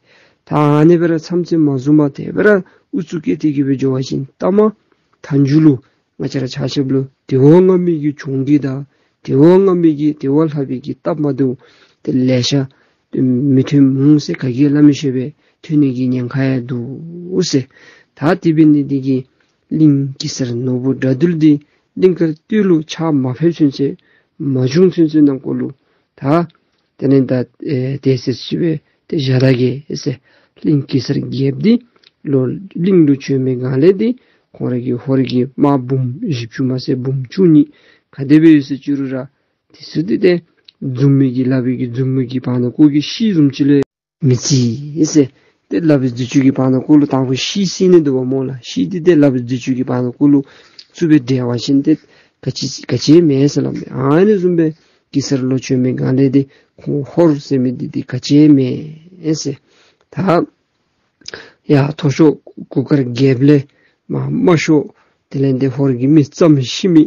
ད་ཨ་ནི་སྦེ་ར་མཚམས་ཅིག་མ་བཟུང་བར་དེ་སྦེ་ར་ཨུ་ཚུགས་བསྐྱེད་དེ་གི་སྦེ་འགྱོ་བ་ཅིན་ལྟ་མ་མཐའ་མཇུག་ལུ་ང་བཅས་ར་ཆ་ཁྱབ་ལུ་དེ་བ་མངའ་མི་གི་གྱོང་གིས་དང་དེ་བ་མངའ་མི་གི་དེ་བ་ལྷག་པའི་གི་སྟབས་མ་བདེཝ་ཏེ་ལེ་ཤ་མི་ཐོན་འོང་ཟེར། ག་གིས་སླབ་མི་ཤེས་པས། ཐོན་ནི་གི་ཉེན་ཁ་ཡང་འདུག་ཟེར། ད་དེ་འབད་ནི་འདི་གིས་གླིང་གེ་སར་ནོར་བུ་དགྲ་འདུལ་འདི་གླིང་དཀར་སྟོད་ལུ་ཕྱག་མ་ཕེབས་ཚུན་ཚོད་མ་བྱོན་ཚུན་ཚོད་ནང་འཁོད་ལུ་ད་དེ་ལས་ད་ཨེ་དེ་ཟེར་ཅིག་སྦེ་ཏེ་བཞག་ད་གེ་ཟེར། གླིང་གེ་སར་རྒྱལཔོ་འདི་ལོག་གླིང་ལུ་བྱོན་མི་སྒང་ལས་འདི་ཁོང་ར་གི་ཧོར་གྱི་དམག་འབུམ་བཞི་བཅུ་མ་ཟད་འབུམ་བཅུ་གཉིས་ག་དེ་སྦེ་ཡོད་ཟེར་ཅི་རུང་ར་དེ་ཚུ་འདི་ཏེ་མཛུབ་མོ་གིས་སླབ་པའི་གི་མཛུབ་མོ་གི་བར་ན་ཀོ་གི་ཤིག་བཟུམ་ཅིག་ལས་མི་བརྩི་ཟེར། ཏེ་སླབ་པའི་མཛུབ་ཅུང་གི་བར་ན་ཀོ་ལུ་དང་ཕུ་ཤིག་བསད་ནི་འདུག་པ་སྨོ་ལགས། ཤིག་འདི་ཏེ་སླབ་པའི་མཛུབ་ཅུང་གི་བར་ན་ཀོ་ལུ་བཙུགས་སྦེ་བསྒྲལ་བ་ཅིན་ཏེ་ ག་ཅི་ག་ཅི་མེད་ཟེར་སླབ་མས། ཨ་ནི་བཟུམ་སྦེ་གེ་སར་ལོག་བྱོན་མི་སྒང་ལས་འདི་ཁོང་ཧོར་ཟེར་མི་འདི་འདི་ག་ཅི་མེད་ཟེར། ད་ཡ་མཐོ་ཤོས་གུར་དཀར་རྒྱལཔོ་ལས་མར་དམའ་ཤོས་དེ་ལས་འདི་ཧོར་གྱི་མི་ཙམ་ཤི་མི་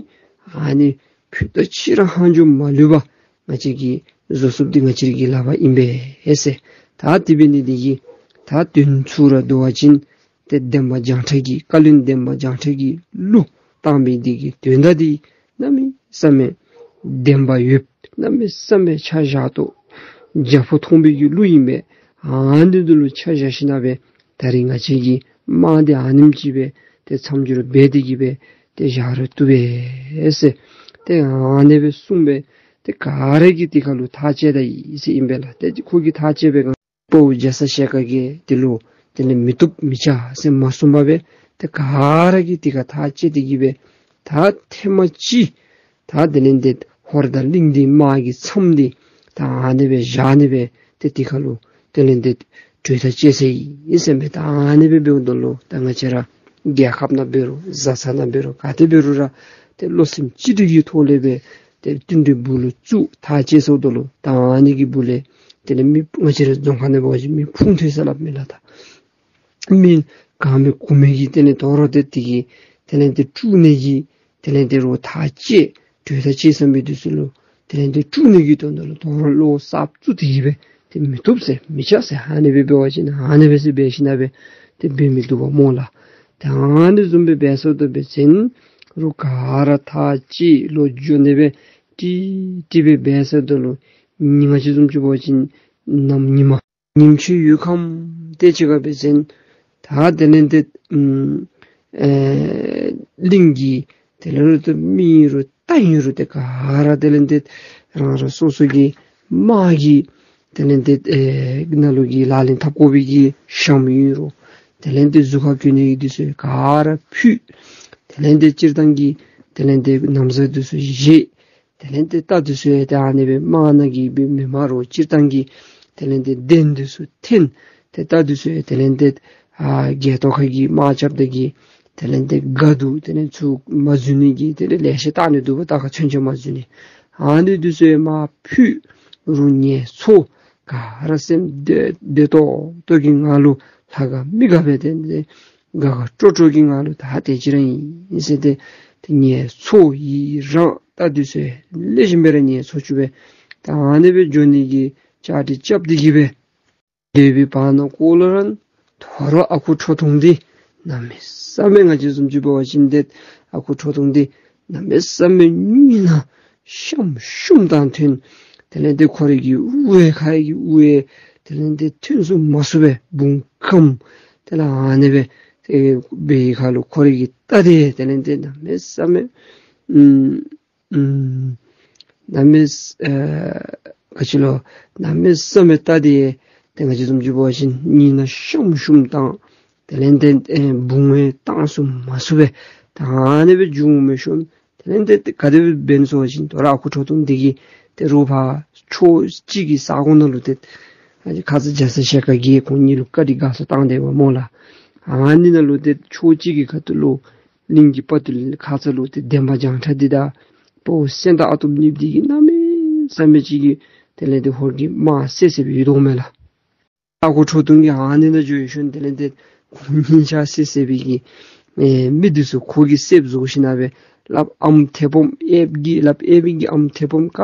ཨ་ནི་ཕུད་རྡོག་གཅིག་ར་ཧང་ཇོ་མ་ལུས་པར་ང་བཅས་ཀྱིས་བཟོ་ཚུགསཔ་འདི་ང་བཅས་ར་གི་ལག་པར་ཨིན་པས་ཟེར། ད་དེ་འབད་ནི་འདི་གིས་ད་དོན་ཚུ་ར་བསྡུ་བ་ཅིན་ཏེ་འདན་མ་བྱང་ཁྲ་གིས་བཀའ་བློན་འདན་མ་བྱང་ཁྲ་གིས་གླུ་བཏང་མི་འདི་གི་དོན་དག་འདི་གནམ་མེད་ས་མེད་བདེན་པ་ཡོདཔ་གནམ་མེད་ས་མེད་ཆ་བཞག་ཏོ་རྒྱ་ཕོ་མཐོང་བའི་གི་གླུ་ཨིན་པས། ཨ་ནི་འདི་ལུ་ཆ་བཞག་ཞིནམ་ལས་ད་རིས་ང་བཅས་ཀྱི་དམག་འདི་ཨ་ནེམ་ཅིག་སྦེ་ཏེ་མཚམས་འཇོག་འབད་དེ་གི་སྦེ་ཏེ་བཞག་རུང་བཏུབ་པས་ཟེར། ཏེ་ཨ་ནེ་སྦེ་གསུངས་པས། ཏེ་ག་ར་གིས་དེ་ཁ་ལུ་ཐག་བཅད་ད་ཡི་ཟེར་ཨིན་པས་ལགས། ཏེ་ཁོ་གིས་ཐག་བཅད་པའི་སྒང་དཔའ་བོ་རྒྱ་ཚ་ཞལ་དཀར་གྱིས་དེ་ལུ་དེ་ལས་མི་བཏུབ་མི་བྱ་ཟེར་མ་གསུངས་པར་སྦེ་ཏེ་ག་ར་གིས་དེ་ཁར་ཐག་བཅད་དེ་གི་སྦེ་ད་ཐེངས་མ་གཅིག་ད་དེ་ལས་འདི་ཧོར་དང་གླིང་འདི་དམག་གི་མཚམས་འདི་ད་ཨ་ནེ་སྦེ་བཞག་ནི་སྦེ་ཏེ་དེ་ཁ་ལུ་དེ་ལས་འདི་གྲོས་ཐག་བཅད་ཚར་ཡི་ཟེར་མས། ད་ཨ་ནེ་སྦེ་འབདཝ་ད་ལུ་ད་ང་བཅས་ར་རྒྱལ་ཁབ་ནང་འབད་རུང་བཟའ་ཚང་ནང་འབད་རུང་ག་ཏེ་འབད་རུང་ར་ཏེ་བློ་སེམས་གཅིག་སྒྲིལ་གྱི་ཐོག་ལས་སྦེ་ཏེ་བསྟུན་གྲོས་སྦུག་ལུ་བཙུགས་ཐག་བཅད་སོངམ་ད་ལུ་ད་ཨ་ནི་གི་སྦུག་ལས་དེ་ལས་མི་ང་བཅས་ར་རྫོང་ཁ་ནང་འབད་བ་ཅིན་མི་ཕུང་ཐོན་ཟེར་སླབ་མས་ལགས། ད་མི་གང་མི་གུ་མི་གིས་དེ་ལས་དོ་རུང་ཏེ་དེ་གི་དེ་ལས་ཏེ་དཀྲུག་ནི་གི་དེ་ལས་ཏེ་རུང་ཐག་བཅད་གྲོས་ཐག་བཅད་ཟེར་མི་འདི་ཚུ་ལུ་དེ་ལས་ཏེ་དཀྲུག་ནི་གི་དོན་དག་ལུ་དོ་རུང་བློ་གསརཔ་བཙུགས་ཏེ་གི་སྦེ་ཏེ་མི་བཏུབ་ཟེར་མི་བྱ་ཟེར་ཨ་ནེ་སྦེ་འབད་བ་ཅིན་ཨ་ནེ་སྦེ་ཟེར་འབད་ཞིནམ་ལས་ཏེ་འབད་མི་བཏུབ་པས་སྨོ་ལགས། ད་ཨ་ནི་བཟུམ་སྦེ་འབད་སོངམ་ད་འབད་བ་ཅིན་རུང་ག་ར་ཐག་བཅད་ལོག་འགྱོ་ནི་སྦེ་ཏི་ཏི་སྦེ་འབད་སོངམ་ད་ལུ་ང་བཅས་བཟུམ་ཅིག་འབད་བ་ཅིན་ནམ་ཉི་མ་ཉིནམ་ཕྱེད་ཡོད་ཁམས་ཏེ་ཅིག་ཁར་འབད་བ་ཅིན་ད་དེ་ལས་ཏེ་ཨམ་ཨེ་གླིང་གི་དེ་ལས་རུང་ཏེ་མི་ཨིན་རུང་རྟ་ཨིན་རུང་ཏེ་ག་ར་དེ་ལས་ཏེ་རང་རང་སོ་སོ་གི་དམག་གི་དེ་ལས་ཏེ་ཨེ་ནང་ལུ་གི་ལག་ལེན་འཐབ་དགོ་པའི་གི་ཞྭམོ་ཨིན་རུང་དེ་ལས་ཏེ་གཟུགས་ཁར་གྱོན་ནི་གི་འདི་ཚུ་ག་ར་ཕུད། དེ་ལས་ཏེ་སྤྱིར་བཏང་གི་དེ་ལས་ཏེ་ན་བཟའ་འདི་ཚུ་བཞེས། དེ་ལས་ཏེ་རྟ་འདི་ཚུ་ཡང་ཏེ་ཨ་ནེ་སྦེ་དམག་ནང་གི་སྦེ་མི་མང་རུང་སྤྱིར་བཏང་གི་དེ་ལས་ཏེ་གདན་འདི་ཚུ་འཐེན། ཏེ་རྟ་འདི་ཚུ་ཡང་དེ་ལས་ཏེ་ཨ་རྒྱལ་ཏོ་ཁ་གི་དམག་རྐྱབ་ད་གི་དེ་ལས་ཏེ་ག་དུ་དེ་ལས་ཚུར་མ་འཛུལ་ནི་གི་དེ་ལས་ལེ་ཤ་བཏགས་ནི་འདུག་པ། རྟ་ཁར་མཚོན་ཆ་མ་འཛུལ་ནི་ཨ་ནི་འདི་ཚུ་ཡང་མར་ཕུད། རུང་ངལ་འཚོ། ག་ར་སེམས་བདེ་བདེ་ཏོག་ཏོ་གི་ངང་ལུ་ལྷ་ཁང་མི་དགའ་སྦེ་ཏེ་དགའ་དགའ་སྤྲོ་སྤྲོ་གི་ངང་ལུ་ད་དེ་ཅིག་ར་ཨིན་ཟེར་ཏེ་ཏེ་ངལ་འཚོ་ཡི་རང་རྟ་འདི་ཚུ་ལེགས་ཤོམ་སྦེ་ར་ངལ་འཚོ་བཅུག་སྦེ་ད་ཨ་ནེ་སྦེ་འགྱོ་ནི་གི་བཅའ་སྒྲིག་རྐྱབ་སྟེ་གི་སྦེ་སྡོད་པའི་བར་ན་ཀོ་ལོ་ར་དོ་རུང་ཨ་ཁུ་ཁྲོ་ཐུང་འདི་གནམ་མེད་ས་མེད་ང་བཅས་བཟུམ་ཅིག་འབད་བ་ཅིན་ཏེ་ཨ་ཁུ་ཁྲོ་ཐུང་འདི་གནམ་མེད་ས་མེད་གཉིད་ནང་ཤམ་ཤུམ་བཏང་ཐོན། དེ་ལས་ཏེ་ཁོ་རའི་གི་དབུ་ཡང་ཁ་ཡི་གི་དབུ་ཡང་དེ་ལས་ཏེ་ཐོན་སོང་མ་ཚུགས་པས། བུང་ཁམས་དེ་ལས་ཨ་ནེ་སྦེ་ཏེ་འབད་བའི་ཁར་ལུ་ཁོ་རའི་གི་རྟ་འདི་དེ་ལས་ཏེ་གནམ་མེད་ས་མེད་ཨམ་ཨམ་གནམ་མེད་ས་ཨེ་ག་ཅི་ལོ་གནམ་མེད་ས་མེད་རྟ་འདི་ཏེ་ང་བཅས་བཟུམ་ཅིག་འབད་བ་ཅིན་གཉིད་ནང་ཤམ་ཤུམ་བཏང་། དེ་ལས་ཏེ་ཨེ་བུང་བས་བཏང་སོང་མ་ཚུགས་པས། ད་ཨ་ནེ་སྦེ་འགྱོ་མི་ཤོང་། དེ་ལས་ཏེ་ག་དེ་སྦེ་འབད་ནུག་ཟེར་བ་ཅིན་དོ་རུང་ཨ་ཁུ་ཁྲོ་ཐུང་འདི་གིས་ཏེ་རོགས་ཕར་ཕྱོགས་གཅིག་གི་ས་གོ་ནང་ལུ་ཏེ་ཨ་ཁ་ཙ་རྒྱ་ཚ་ཞལ་དཀར་གྱིས་ཁོང་གཉིས་ལུ་བཀའ་དྲིན་དགའ་ཚོར་བཏང་སྡོདཔ་སྨོ་ལགས། ཨ་ནི་ནང་ལུ་ཏེ་ཕྱོགས་གཅིག་གི་ཁ་ཐུག་ལུ་གླིང་གི་དཔའ་བརྟུལ་ཁ་ཙ་ལུ་ཏེ་འདན་མ་བྱང་ཁྲ་འདི་དང་དཔའ་བོ་སེང་སྟག་ཨ་དོམ་གཉིས་འདི་གིས་གནམ་མེད་ས་མེད་ཅིག་གི་དེ་ལས་ཏེ་ཧོར་གྱི་དམག་བསད་བསདཔ་སྦེ་ཡོདཔ་མས་ལགས། ཨ་ཁུ་ཁྲོ་ཐུང་གིས་ཨ་ནི་ནང་འགྱོ་ཞིནམ་དེ་ལས་ཏེ་ཁོང་གཉིས་ཆ་བསད་བསདཔ་གི་ཨེ་མི་འདི་ཚུ་ཁོ་གིས་བསདཔ་བཟོ་ཞིནམ་སྦེ་ལགཔ་ཨམ་མཐེ་བོང་གཡསཔ་གི་ལགཔ་གཡས་པའི་གི་ཨམ་མཐེ་བོང་ག་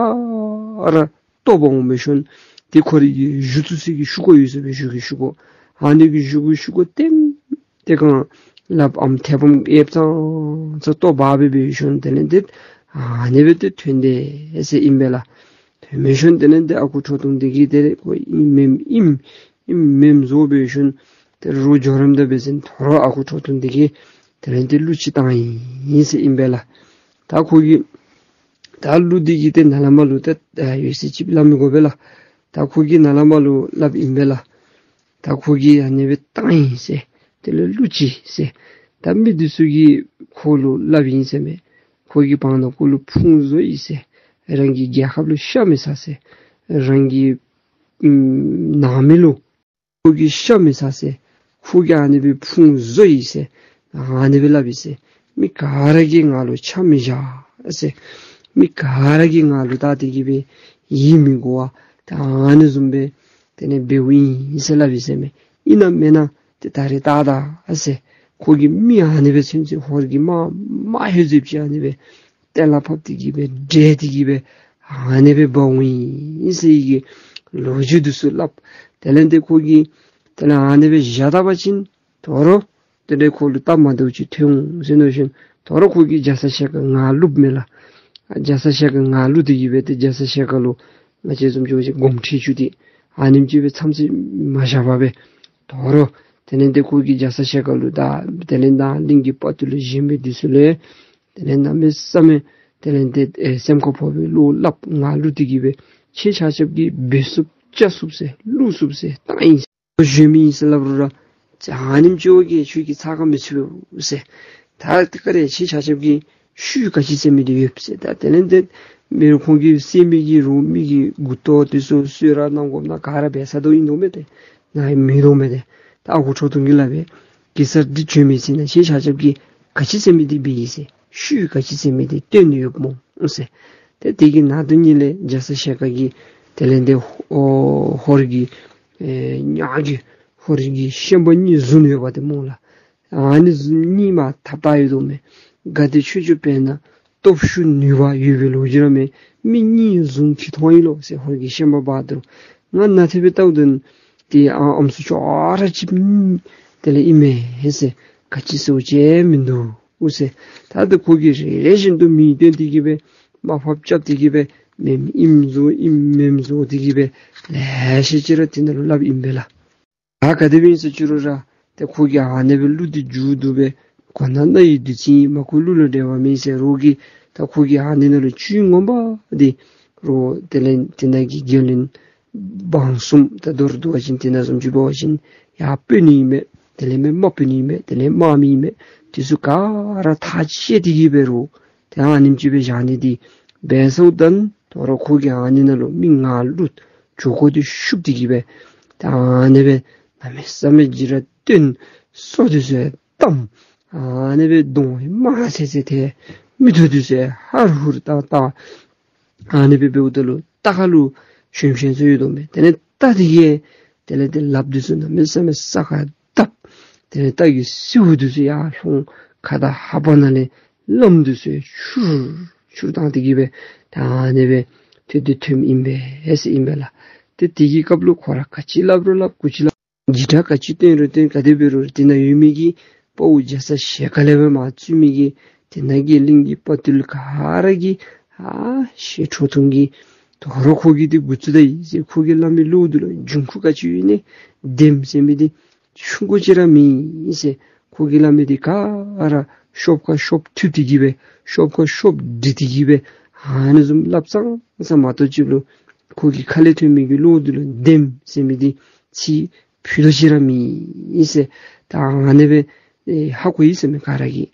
ར་བཏོག་འབག་འོང་མི་ཤོང་། ཏེ་ཁོ་རའི་གི་གཞུ་བཙུགས་སའི་གི་ཤུ་གུ་ཡོད་ཟེར་བའི་གཞུ་གི་ཤུ་གུ་ཨ་ནི་གི་གཞུ་གི་ཤུ་གུ་ལྟེམ་སྟེ་གང་ལགཔ་ཨམ་མཐེ་བོང་གཡསཔ་ཙང་ཙང་བཏོག་འབག་སྦེ་འབད་ཞིནམ་དེ་ལས་ཏེ་ཨ་ནི་སྦེ་ཏེ་ཐོན་དེས་ཟེར་ཨིན་པས་ལགས། ཐོན་མི་ཤོང་། དེ་ལས་ཏེ་ཨ་ཁུ་ཁྲོ་ཐུང་འདི་གིས་ཏེ་ཁོ་ཨིནམ་མེནམ་ཨིནམ་ཨིནམ་མེནམ་བཟོ་འབད་ཞིནམ་ཏེ་རོགས་འགྱོ་རནམ་ད་འབད་བ་ཅིན་དོ་རུང་ཨ་ཁུ་ཁྲོ་ཐུང་འདི་གིས་དེ་ལས་ཏེ་གླུ་ཅིག་བཏང་ཡི་ཟེར་ཨིན་པས་ལགས། ད་ཁོ་གིས་ད་གླུ་འདི་གི་ཏེ་ནཱ་ལས་མར་ལུ་ཏེ་ཡོད་ཚད་ཅིག་སླབ་མི་དགོ་པས་ལགས། ད་ཁོ་གིས་ནཱ་ལས་མར་ལུ་སླབ་ཨིན་པས་ལགས། ད་ཁོ་གིས་ཨ་ནི་སྦེ་བཏང་ཡི་ཟེར། དེ་ལས་གླུ་ཅིག་ཟེར། ད་མི་འདི་ཚུ་གིས་ཁོ་ལུ་སླབ་ཨིན་ཟེར་མས། ཁོ་གིས་བར་ན་ཁོ་ལུ་ཕུང་བཟོ་ཡི་ཟེར། རང་གི་རྒྱལ་ཁབ་ལུ་ཤ་མི་ཟ་ཟེར། རང་གི་ཨམ་ནང་མི་ལུ་ཁོ་གིས་ཤ་མི་ཟ་ཟེར། ཁོ་གིས་ཨ་ནི་སྦེ་ཕུང་བཟོ་ཡི་ཟེར། ཨ་ནི་སྦེ་སླབ་ཡི་ཟེར། མི་ག་ར་གིས་ང་ལུ་ཆ་མི་བཞག་ ཨ་ཟེར། མི་ག་ར་གིས་ང་ལུ་བལྟ་སྟེ་གི་སྦེ་ཡིད་མི་དགོ་བར་ད་ཨ་ནི་བཟུམ་སྦེ་དེ་ལས་འབདཝ་ཨིན་ཟེར་སླབ་ཡི་ཟེར་མས། ཨིན་ན་མེན་ན་ཏེ་ད་རེས་བལྟ་ད་ཨ་ཟེར། ཁོ་གིས་མི་ཨ་ནི་སྦེ་ཚུན་ཚོད་ཧོར་གྱིས་དམག་དམག་ཧེ་ཟེབ་ཅིག་ཨ་ནི་སྦེ་གཏན་ལ་ཕབ་སྟེ་གི་སྦེ་བསྒྲལ་ཏེ་གི་སྦེ་ཨ་ནི་སྦེ་འབག་འོང་ཡི་ཟེར་བའི་གི་ལོ་རྒྱུས་འདི་ཚུ་སླབ། དེ་ལས་ཏེ་ཁོ་གིས་དེ་ལས་ཨ་ནི་སྦེ་བཞག་ད་པ་ཅིན་དོ་རུང་དེ་ལས་ཁོ་ལུ་སྟབས་མ་བདེཝ་ཅིག་ཐོན་འོང་ཟེར་མནོ་ཞིནམ་དོ་རུང་ཁོ་གིས་རྒྱ་ཚ་ཞལ་དཀར་ང་བླུགཔ་མས་ལགས། རྒྱ་ཚ་ཞལ་དཀར་ང་བླུག་སྟེ་གི་སྦེ་ཏེ་རྒྱ་ཚ་ཞལ་དཀར་ལུ་ང་བཅས་བཟུམ་ཅིག་འབད་བ་ཅིན་དགོངསམ་ཁྲེལ་བཅུག་སྟེ་ཨ་ནེམ་ཅིག་སྦེ་མཚམས་ཚིགས་མ་བཞག་པར་སྦེ་དོ་རུང་དེ་ལས་ཏེ་ཁོ་གིས་རྒྱ་ཚ་ཞལ་དཀར་ལུ་དང་དེ་ལས་ད་གླིང་གི་དཔའ་བརྟུལ་གཞན་མི་འདི་ཚུ་ལུ་དེ་ལས་གནམ་མེད་ས་མེད་དེ་ལས་ཏེ་ཨེ་སེམས་ཁར་ཕོག་པའི་བློ་སླབ། ང་བླུག་སྟེ་གི་སྦེ་ཁྱེད་ཆ་ཁྱབ་ཀྱིས་འབད་ཚུགསཔ་བཅའ་ཚུགསཔ་ཟེར་བླུག་ཚུགསཔ་ཟེར་བཏང་ཡི་ཟེར། བཞོན་མི་ཨིན་ཟེར་སླབ་རུང་ར་ཨ་ནེམ་ཅིག་གིས་ཁྱོད་ཀྱིས་ཚ་ཁ་མི་ཚུད་པས་ཟེར། ད་ཏེ་ག་ར་ཁྱེད་ཆ་ཁྱབ་ཀྱིས་ཤུལ་ག་ཅི་ཟེར་མི་འདི་ཡོད་ཟེར། ད་དེ་ལས་ཏེ་མི་རུང་ཁོང་གིས་བསད་མི་གི་རོ་མི་གི་མགུ་ཏོ་འདི་ཚུ་གསོལ་རས་གནང་དགོཔ་ན་ག་ར་འབད་ཚར་དོ་ཨིན་དོ་མས་ཏེ། ནཱ་མེད་དོ་མས་ཏེ། ད་ཨ་ཁུ་ཁྲོ་ཐུང་གིས་སླབ་པས། གེ་སར་འདི་བྱོན་མི་ཚེ་ན་ཁྱེད་ཆ་ཁྱབ་ཀྱིས་ག་ཅི་ཟེར་མི་འདི་འབད་ཡི་ཟེར། ཤུལ་ག་ཅི་ཟེར་མི་འདི་སྟོན་ནི་ཡོདཔ་སྨོ་ཟེར། ཏེ་དེ་གི་ནང་དོན་ཉིད་ལས་རྒྱ་ཚ་ཞལ་དཀར་གྱིས་དེ་ལས་ཏེ་ཨོ་ཧོར་གྱི་ཨེ་ཉག་གི་ཧོར་གྱི་ཤན་པ་གཉིས་བཟུང་ཡོདཔ་འདི་སྨོ་ལགས། ཨ་ནི་བཟུང་གཉིས་མ་ཐགཔ་བཏགས་ཡོད་དོ་མས། ག་དེ་ཆོས་ཆོས་དཔེར་ན་སྟོབས་ཤུགས་ནུས་པ་ཡོད་པའི་ལོ་རྒྱུས་ར་མས། མི་གཉིས་བཟུང་ཁྱིད་ཐོན་ཡི་ལོ་ཟེར། ཧོར་གྱི་ཤན་པ་བར་དུ་ང་ནཱ་ཐེབས་སྦེ་བལྟཝ་ད་ཏེ་ཨ་ཨམ་སྲུ་ཅོག་ར་གཅིགཔ་དེ་ལས་ཨིན་མས་ཟེར། ག་ཅི་ཟེར་བ་ཅིན་མིན་འདུག་ཟེར། ད་ལྟོ་ཁོ་གིས་རེ་རེ་བཞིན་དུ་མིང་བཏོན་ཏེ་གི་སྦེ་དམའ་ཕབ་རྐྱབ་སྟེ་གི་སྦེ་མེནམ་ཨིནམ་བཟོ་ཨིནམ་མེནམ་བཟོ་སྟེ་གི་སྦེ་ལེ་ཤ་ཅིག་ར་དེ་ནང་ལུ་སླབ་ཨིན་པས་ལགས། ད་ག་དེ་སྦེ་ཨིན་ཟེར་ཅི་རུང་ར་ཏེ་ཁོ་གིས་ཨ་ནེ་སྦེ་གླུ་འདི་མཇུག་བསྡུ་སྦེ་གོ་ན་རྣ་ཡི་བདུད་རྩི་ཨིན། མ་གོ་གླུ་ལ་འགྲེལ་བ་མེད་ཟེར་རོགས་ཀྱིས་ད་ཁོ་གིས་ཨ་ནི་ནང་ལུ་བཅུད་ངོ་མ་འདི་རོགས་དེ་ལས་དེ་ནང་གི་རྒྱལ་བློན་འབངས་གསུམ་ད་མདོར་བསྡུ་བ་ཅིན་དེ་ནང་བཟུམ་ཅིག་འབད་བ་ཅིན་ཡར་དཔོན་ཨིན་མས། དེ་ལས་མེན་དམག་དཔོན་ཨིན་མས། དེ་ལས་དམག་མི་ཨིན་མས། དེ་ཚུ་ག་ར་ཐག་བཅད་དེ་གི་སྦེ་རོགས་ཏེ་ཨ་ནེམ་ཅིག་སྦེ་བཞག་ནི་འདི་འབད་སོང་ད་དོ་རུང་ཁོ་གིས་ཨ་ནི་ནང་ལུ་མི་ང་བླུག་ཇོ་ཁོ་འདི་ཤུབ་སྟེ་གི་སྦེ་ཏེ་ཨ་ནེ་སྦེ་གནམ་མེད་ས་མེད་ཅིག་ར་བཏོན། སོ་འདི་ཚུ་ཡང་བཏམ། ཨ་ནེ་སྦེ་གདོང་དམར་ཚེར་ཚེར་ཏེ་མིག་ཏོ་འདི་ཚུ་ཡང་ཧར་ཧུར་བལྟ་བལྟ། ཨ་ནེ་སྦེ་འབདཝ་ད་ལུ་རྟ་ཁ་ལུ་ཞོན་ཞོན་སོ་ཡོད་དོ་མས། དེ་ལས་རྟ་འདི་གིས་དེ་ལས་ཏེ་ལགཔ་འདི་ཚུ་གནམ་མེད་ས་མེད་ས་ཁར་བརྡབ། དེ་ལས་རྟ་གི་སེརཝ་འདི་ཚུ་ཡར་ལྷོང་། ཁ་དང་ལྷ་པ་ནང་ལས་བླམ་འདི་ཚུ་ཡང་འཕྱུར་འཕྱུར་བཏང་སྟེ་གི་སྦེ་ད་ཨ་ནེ་སྦེ་ཐོན་ཏེ་ཐོནམ་ཨིན་པས་ཟེར་ཨིན་པས་ལགས། ཏེ་དེ་གི་སྐབས་ལུ་ཁོ་ར་ག་ཅི་སླབ་རུང་སླབ་གུ་ཅི་སླབ་འཇིགས་སྐྲག་ག་ཅི་སྟོན་རུང་སྟོན་ག་དེ་འབད་རུང་དེ་ནང་ཡོད་མི་གི་དཔའ་བོ་རྒྱ་ཚ་ཞལ་དཀར་ལས་སྦེ་མར་བཙུགས་མི་གི་དེ་ནང་གི་གླིང་གི་དཔའ་བརྟུལ་ག་ར་གིས་ཨ་ཞེ་ཁྲོ་ཐུང་གིས་དོ་རུང་ཁོ་གིས་འདི་འགོ་བཙུགས་ད་ཡི་ཟེར། ཁོ་གིས་སླབ་མི་བློ་འདི་ལུ་འབྱུང་ཁུངས་ག་ཅི་ཡོད་ནི། བདེནམ་ཟེར་མི་འདི་ཆུང་ཀུ་ཅིག་ར་མེད་ཟེར། ཁོ་གིས་སླབ་མི་འདི་ག་ར་ཤོབ་ཁར་ཤོབ་ཐུག་སྟེ་གི་སྦེ་ཤོབ་ཁར་ཤོབ་སྒྲིལ་ཏེ་གི་སྦེ་ཨ་ནི་བཟུམ་སླབ་ཙང་ཙང་མ་གཏོགས་ཅིག་ལུ་ཁོ་གི་ཁ་ལས་ཐོན་མི་གི་བློ་འདི་ལུ་བདེནམ་ཟེར་མི་འདི་ཚིག་ཕུད་རྡོག་ཅིག་ར་མེད་ཟེར། ད་ཨ་ནེ་སྦེ་ཨེ་ཧ་གོ་ཡི་ཟེར་མས་ག་ར་གིས།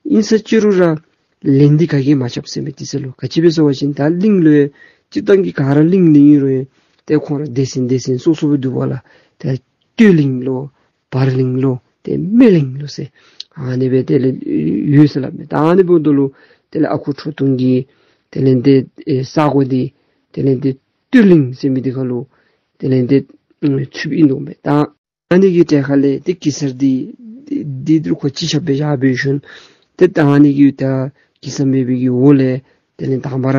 ཨིན་ཟེར་ཅི་རུང་ར་ལན་འདི་ག་གིས་མ་རྐྱབ་ཟེར་མས། དེ་ཚུ་ལུ་ག་ཅི་སྦེ་ཟེར་བ་ཅིན་ད་གླིང་ལུ་ཡང་སྤྱིར་བཏང་གི་ག་ར་གླིང་ལུ་ཨིན་རུང་ཡང་ཏེ་ཁོང་ར་སྡེ་ཚན་སྡེ་ཚན་སོ་སོ་སྦེ་འདུག་པ་ལགས། ཏེ་སྟོད་གླིང་ལོ་བར་གླིང་ལོ་ཏེ་སྨད་གླིང་ལོ་ཟེར་ཨ་ནེ་སྦེ་དེ་ལས་ཡོད་ཟེར་སླབ་མས། ད་ཨ་ནི་འབདཝ་ད་ལུ་དེ་ལས་ཨ་ཁུ་ཁྲོ་ཐུང་གི་དེ་ལས་ཏེ་ཨེ་ས་གོ་འདི་དེ་ལས་ཏེ་སྟོད་གླིང་ཟེར་མི་འདི་ཁ་ལུ་དེ་ལས་ཏེ་ཨེ་ཚུདཔ་ཨིན་དོ་མས། ད་ཨ་ནི་གི་གྲལ་ཁ་ལས་ཏེ་གེ་སར་འདི་འདི་འདི་རུ་ཁོ་གཅིག་ཆ་སྦེ་བཞག་སྦེ་ཞིནམ་ཏེ་ད་ཨ་ནི་གི་ད་གེ་སར་མེད་པའི་གི་འོག་ལས་དེ་ལས་དང་པ་ར་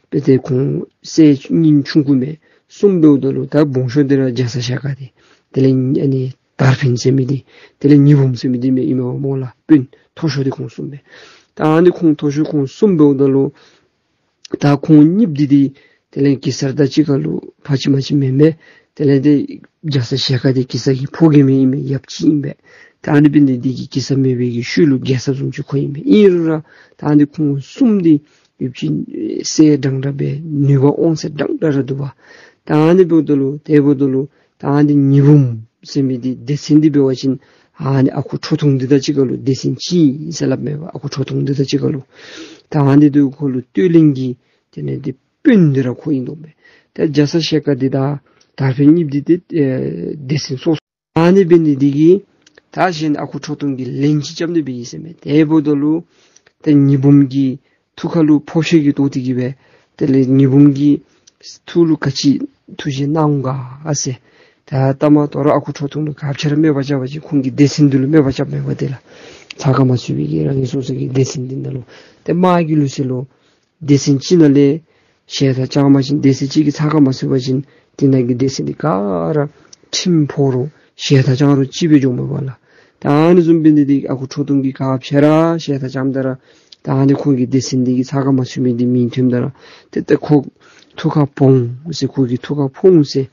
དཔེ་ཏེ་ཁོང་སྲས་གཉིས་ཆུང་ཀུ་མས། གསུམ་འབདཝ་ད་ལུ་ད་སྦོམ་ཤོས་འདི་ར་རྒྱ་ཚ་ཞལ་དཀར་འདི། དེ་ལས་ཨ་ནི་དར་འཕེན་ཟེར་མི་འདི། དེ་ལས་ཉི་འབུམ་ཟེར་མི་འདི་མས་ཨིན་མས་པ་སྨོ་ལགས། དཔོན་མཐོ་ཤོས་འདི་ཁོང་གསུམ་མས། ད་ཨ་ནི་ཁོང་མཐོ་ཤོས་ཁོང་གསུམ་འབདཝ་ད་ལུ་ད་ཁོང་གཉིསཔོ་འདི་འདི་དེ་ལས་གེ་སར་དང་གཅིག་ཁར་ལུ་ཕ་གཅིག་མ་གཅིག་མེན་མས། དེ་ལས་ཏེ་རྒྱ་ཚ་ཞལ་དཀར་འདི་གེ་སར་གྱི་ཕོ་རྒནམ་ཨིན་མས། ཡབ་གཅིག་ཨིན་པས། ད་ཨ་ནི་འབད་ནི་འདི་གིས་གེ་སར་མེད་པའི་གི་ཤུལ་ལུ་རྒྱལ་ཚབ་བཟུམ་ཅིག་ཁོ་ཨིན་མས། ཨིན་རུང་ར་ད་ཨ་ནི་ཁོང་གསུམ་འདི་ཡུདཔ་ཅིག་སྲས་འདྲན་འདྲ་སྦེ་ནུས་པ་དབང་ཚད་འདྲན་འདྲ་ར་འདུག་པ། ད་ཨ་ནི་འབདཝ་ད་ལུ་དེ་འབདཝ་ད་ལུ་ད་ཨ་ནི་ཉི་འབུམ་ཟེར་མི་འདི་སྡེ་ཚན་འདི་འབད་བ་ཅིན་ཨ་ནི་ཨ་ཁུ་ཁྲོ་ཐུང་འདི་དང་གཅིག་ཁར་ལུ་སྡེ་ཚན་གཅིག་ཨིན་ཟེར་སླབ་མས་པ། ཨ་ཁུ་ཁྲོ་ཐུང་འདི་དང་གཅིག་ཁར་ལུ། ད་ཨ་ནི་འདི་ཁོ་ལུ་སྟོད་གླིང་གི་དེ་ལས་ཏེ་དཔོན་འདི་ར་ཁོ་ཨིན་དོ་མས། ད་རྒྱ་ཚ་ཞལ་དཀར་འདི་དང་དར་འཕེན་གཉིསཔོ་འདི་ཏེ་ཨེ་སྡེ་ཚན་སོ་སོ། ཨ་ནི་འབད་ནི་འདི་གིས་ད་གཞན་ཨ་ཁུ་ཁྲོ་ཐུང་གིས་ལན་ཅིག་རྐྱབ་ནི་འབད་ཡི་ཟེར་མས། དེ་འབདཝ་ད་ལུ་ད་ཉི་འབུམ་གྱིས་ ཐུགས་ཁ་ལུ་ཕོག་ཤེས་ཀྱི་ཐོག་དེ་གིས་སྦེ་དེ་ལས་ཉི་འབུམ་གྱི་ཐུགས་ལུ་ག་ཅི་ཐུགས་བཞེད་གནང་འོང་ག་ཟེར། ད་ལྟ་མ་དོ་རུང་ཨ་ཁུ་ཁྲོ་ཐུང་ལུ་ག་ཅི་ར་མེད་པ་ཅ་བ་ཅིན་ཁོང་གི་སྡེ་ཚན་འདི་ལུ་མེད་པ་ཅ་མེད་པ་དེ་ལགས། ཚ་ཁ་མ་ཚུད་པའི་གི་རང་གི་སོ་སོ་གི་སྡེ་ཚན་འདི་ནང་ལུ་ཏེ་མ་གི་ལུགས་སྲོལ་ལུ་སྡེ་ཚན་ཅིག་ནང་ལས་ཞལ་ཐང་བཅངམ་ཅིན་སྡེ་ཚན་ཅིག་གི་ཚ་ཁ་མ་ཚུད་པ་ཅིན་དེ་ནང་གི་སྡེ་ཚན་འདི་ག་ར་ཁྲིམས་ཕོག་རུང་ཞལ་ཐང་བཅང་རུང་གཅིག་སྦེ་འགྱོཝ་མས་པ་ལགས། ད་ཨ་ནི་བཟུམ་སྦེ་འདི་འདི་ཨ་ཁུ་ཁྲོ་ཐུང་གིས་ག་ཅི་ར་ཞལ་ཐང་བཅངམ་ད་ར་ད་ཨ་ནི་ཁོང་གི་སྡེ་ཚན་འདི་གི་ཚ་ཁ་མ་ཚུད་མི་འདི་མིང་ཐོནམ་ད་ར་ཏེ་ཏེ་ཁོ་ཐུགས་ཁར་ཕོག་འོང་ཟེར། ཁོ་གི་ཐུགས་ཁར་ཕོག་འོང་ཟེར།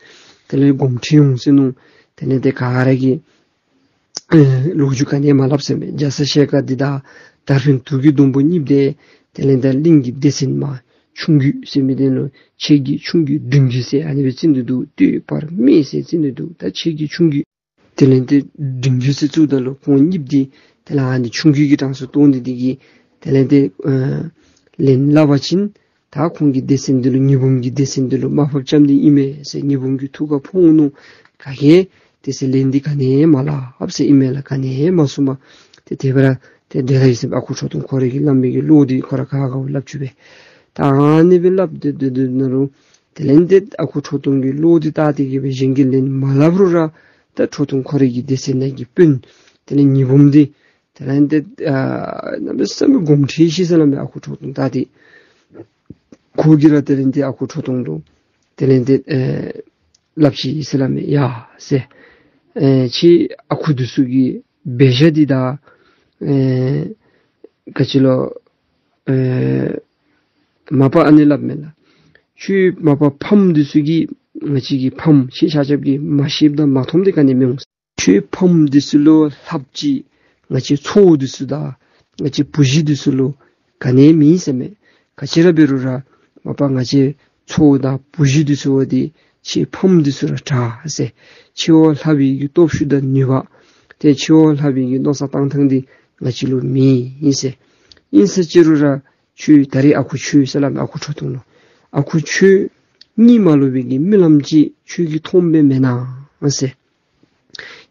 དེ་ལས་དགོངསམ་ཁྲེལ་འོང་ཟེར་མནོ། དེ་ལས་ཏེ་ག་ར་གིས་ཨེ་ལོ་རྒྱུས་ག་ནི་མ་སླབ་ཟེར་མས། རྒྱ་ཚ་ཞལ་དཀར་འདི་དང་དར་འཕེན་དུག་གི་སྡོང་པོ་གཉིས་འདི་དེ་ལས་ད་གླིང་གི་སྡེ་ཚན་མ་ཆུང་རྒྱུད་ཟེར་མི་འདི་ནང་ཆེ་རྒྱུད་ཆུང་རྒྱུད་འབྲིང་རྒྱུད་ཟེར་ཨ་ནི་སྦེ་བརྩི་ནི་འདུག། སྟོད་བར་སྨད་ཟེར་བརྩི་ནི་འདུག། ད་ཆེ་རྒྱུད་ཆུང་རྒྱུད་དེ་ལས་ཏེ་འབྲིང་རྒྱུད་ཟེར་བརྩིཝ་ད་ལུ་ཁོང་གཉིས་འདི་དེ་ལས་ཨ་ནི་ཆུང་རྒྱུད་ཀྱི་གྲངས་སུ་གཏོགས་ནི་འདི་གིས་དེ་ལས་ཏེ་ཨེ་ལན་སླབ་པ་ཅིན་ད་ཁོང་གི་སྡེ་ཚན་འདི་ལུ་ཉི་འབུམ་གྱི་སྡེ་ཚན་འདི་ལུ་དམའ་ཕབ་རྐྱབ་ནི་ཨིན་མས་ཟེར། ཉི་འབུམ་གྱི་ཐུགས་ཁར་ཕོག་འོང་མནོ། ག་གིས་དེ་ཚེ་ལན་འདི་ག་ནི་མ་སླབ་ཟེར་ཨིན་མས་ལགས། ག་ནི་མ་གསུངམ། ཏེ་དེ་སྦེ་ར་ཏེ་དེ་ལས་ཨ་ཁུ་ཁྲོ་ཐུང་ཁོ་རའི་གི་སླབ་མི་གི་བློ་འདི་ཁོ་ར་ག་ག་སླབ་བཅུག་པས། ད་ཨ་ནི་སྦེ་སླབ་སྡོད་སྡོད་སྡོད་ནང་ལུ་དེ་ལས་ཏེ་ཨ་ཁུ་ཁྲོ་ཐུང་གི་བློ་འདི་བལྟ་སྟེ་གིས་སྦེ་གཞན་གྱིས་ལན་མ་སླབ་རུང་ར་ད་ཁྲོ་ཐུང་ཁོ་རའི་གི་སྡེ་ཚན་ནང་གི་དཔོན་དེ་ལས་ཉི་འབུམ་འདི་དེ་ལས་ཏེ་ཨ་གནམ་མེད་ས་མེད་དགོངསམ་ཁྲེལ་ཅི་ཟེར་སླབ་མས། ཨ་ཁུ་ཁྲོ་ཐུང་བལྟ་སྟེ་ཁོ་གིས་ར་དེ་ལས་ཏེ་ཨ་ཁུ་ཁྲོ་ཐུང་ལུ་དེ་ལས་ཏེ་ཨེ་སླབ་ཅི་ཟེར་སླབ་མས། ཡ་ཟེར། ཨེ་ཁྱེད་ཨ་ཁུ་འདི་ཚུ་གི་འབད་བཞག་འདི་དང་ཨེ་ག་ཅི་ལོ་ཨེ་མ་པ་ཨ་ནི་སླབ་མས་ལགས། ཁྱོད་མ་པ་ཕམ་འདི་ཚུ་གིས་ང་བཅས་ཀྱི་ཕམ་ཁྱེད་ཆ་ཁྱབ་ཀྱིས་མ་ཤེསཔ་དང་མ་མཐོངམ་འདི་ག་ནི་མི་འོང་། ཁྱོད་ཕམ་འདི་ཚུ་ལུ་ལྷགཔ་ཅིག་ང་བཅས་ཚའོ་འདི་ཚུ་དང་ང་བཅས་བུ་གཞི་འདི་ཚུ་ལུ་ག་ནི་མེད་ཟེར་མས། ག་ཅི་ར་འབད་རུང་ར་མ་པ་ང་བཅས་ཚའོ་དང་བུ་གཞི་འདི་ཚུ་འདི་ཁྱེད་ཕམ་འདི་ཚུ་ར་དྲག་ཟེར། ཁྱེད་ལྷག་པའི་གི་སྟོབས་ཤུགས་དང་ནུས་པ་ཏེ་ཁྱེད་ལྷག་པའི་གི་མནོ་བསམ་གཏང་ཐངས་འདི་ང་བཅས་ལུ་མེད་ཟེར། ཨིན་ཟེར་ཅི་རུང་ར་ཁྱོད་ད་རིས་ཨ་ཁུ་ཁྱོད་ཟེར་སླབ་མས། ཨ་ཁུ་ཁྲོ་ཐུང་ལུ་ཨ་ཁུ་ཁྱོད་གཉིད་མ་ལོག་པའི་གི་རྨི་ལམ་ཅིག་ཁྱོད་ཀྱིས་མཐོངམ་སྦེ་མེན་ན་ཟེར།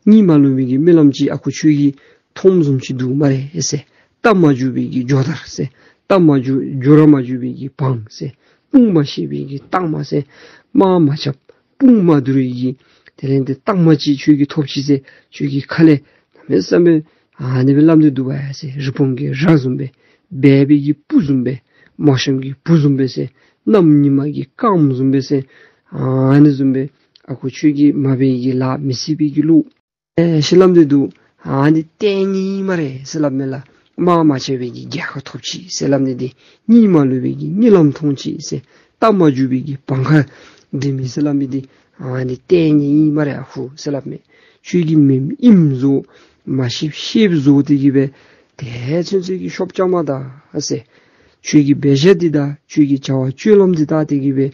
གཉིད་མ་ལོག་པའི་གི་རྨི་ལམ་ཅིག་ཨ་ཁུ་ཁྱོད་ཀྱིས་མཐོངམ་བཟུམ་ཅིག་འདུག་སྨ་རེ་ཟེར། རྟ་མ་རྒྱུག་པའི་གི་ཇོ་དར་ཟེར། རྟ་མ་རྒྱུག་ཇོ་ར་མ་རྒྱུག་པའི་གི་བང་ཟེར། དཔུང་མ་ཤེས་པའི་གི་སྟག་མ་ཟེར། དམག་མ་རྐྱབ་དཔུང་མ་བསྡུར་བའི་གི་དེ་ལས་ཏེ་སྟག་མ་ཅིག་ཁྱོད་ཀྱིས་ཐོབ་ཅི་ཟེར། ཁྱོད་ཀྱི་ཁ་ལས་གནམ་མེད་ས་མེད་ཨ་ནི་སྦེ་སླབ་ནི་འདུག་པ་ཟེར། རི་བོང་གི་རྭ་བཟུམ་སྦེ་སྦལ་པའི་གི་སྤུ་བཟུམ་སྦེ་མོ་གཤམ་གྱི་བུ་བཟུམ་སྦེ་ཟེར། གནམ་ཉི་མ་གི་སྐརམ་བཟུམ་སྦེ་ཟེར། ཨ་ནི་བཟུམ་སྦེ་ཨ་ཁུ་ཁྱོད་ཀྱིས་མ་འབད་བའི་གི་ལཱ་མི་སྲིད་པའི་གི་ལུགས་ཨེ་ཞེས་སླབ་ནི་འདུག། ཨ་ནི་ལྟས་ངན་སྨ་རེ་ཟེར་སླབ་མས་ལགས། དམག་མ་རྐྱབ་པའི་གི་རྒྱལ་ཁ་ཐོབ་ཅི་ཟེར་སླབ་ནི་འདི། གཉིད་མ་ལོག་པའི་གི་གཉིད་ལམ་མཐོང་ཅི་ཟེར། རྟ་མ་རྒྱུག་པའི་གི་བང་ཁ་འགྲིམ་མི་ཟེར་སླབ་མི་འདི། ཨ་ནི་ལྟས་ངན་སྨ་རེ་ཨ་ཁུ་ཟེར་སླབ་མས། ཁྱོད་ཀྱིས་མེནམ་ཨིནམ་བཟོ་མ་ཤེསཔ་ཤེསཔ་བཟོ་སྟེ་གིས་སྦེ་དེ་ཚུན་ཚོད་ཀྱི་ཤོབ་རྐྱབ་མ་ད་ཟེར། ཁྱོད་ཀྱི་འབད་བཞག་འདི་དང་ཁྱོད་ཀྱི་བྱ་བ་སྤྱོད་ལམ་འདི་བལྟ་སྟེ་གིས་སྦེ་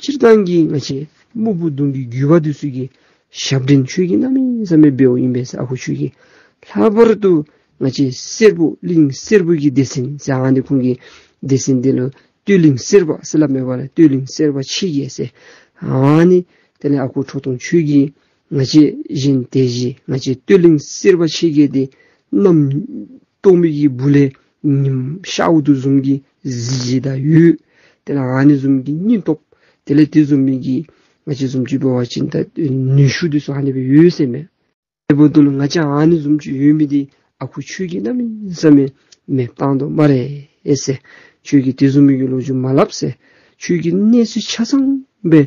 སྤྱིར་བཏང་གི་ང་བཅས་སྨུག་པོ་གདོང་གི་རྒྱུད་པ་འདི་ཚུ་གི་ཞབས་འདྲེན་ཁྱོད་ཀྱིས་གནམ་མེད་ས་མེད་འབདཝ་ཨིན་པས་ཟེར། ཨ་ཁུ་ཁྱོད་ཀྱིས་ལྷག་པར་དུ་ང་བཅས་སེར་པོ་གླིང་སེར་པོ་གི་སྡེ་ཚན་ཟེར་ཨ་ནི་ཁོང་གི་སྡེ་ཚན་འདི་ལུ་སྟོད་གླིང་སེར་པ་ཟེར་སླབ་མས་པ་ལགས། སྟོད་གླིང་སེར་པ་ཆེ་རྒྱས་ཟེར། ཨ་ནི་དེ་ལས་ཨ་ཁུ་ཁྲོ་ཐུང་ཁྱོད་ཀྱིས་ང་བཅས་གཞན་དེ་བཞིན་ང་བཅས་སྟོད་གླིང་སེར་པ་ཆེ་རྒྱས་འདི་གནམ་སྟོང་པའི་གི་སྦུག་ལས་ཉིམ་ཤརཝ་དོ་བཟུམ་གྱི་གཟི་བརྗིད་དང་འོད་དེ་ལས་ཨ་ནི་བཟུམ་གྱི་སྙིང་སྟོབས་དེ་ལས་དེ་བཟུམ་མའི་གི་ང་བཅས་བཟུམ་ཅིག་འབད་བ་ཅིན་ད་ནུས་ཤུགས་འདི་ཚུ་ཨ་ནི་སྦེ་ཡོད་ཟེར་མས། དེ་འབདཝ་ད་ལུ་ང་བཅས་ཨ་ནི་བཟུམ་ཅིག་ཡོད་མི་འདི་ཨ་ཁུ་ཁྱོད་ཀྱིས་གནམ་མེད་ས་མེད་མེདཔ་བཏང་དོ་སྨ་རེ་ཟེར། ཁྱོད་ཀྱིས་དེ་བཟུམ་མའི་གི་ལོ་རྒྱུས་མ་སླབ་ཟེར། ཁྱོད་ཀྱིས་གནས་ཚུལ་ཆ་ཚང་སྦེ་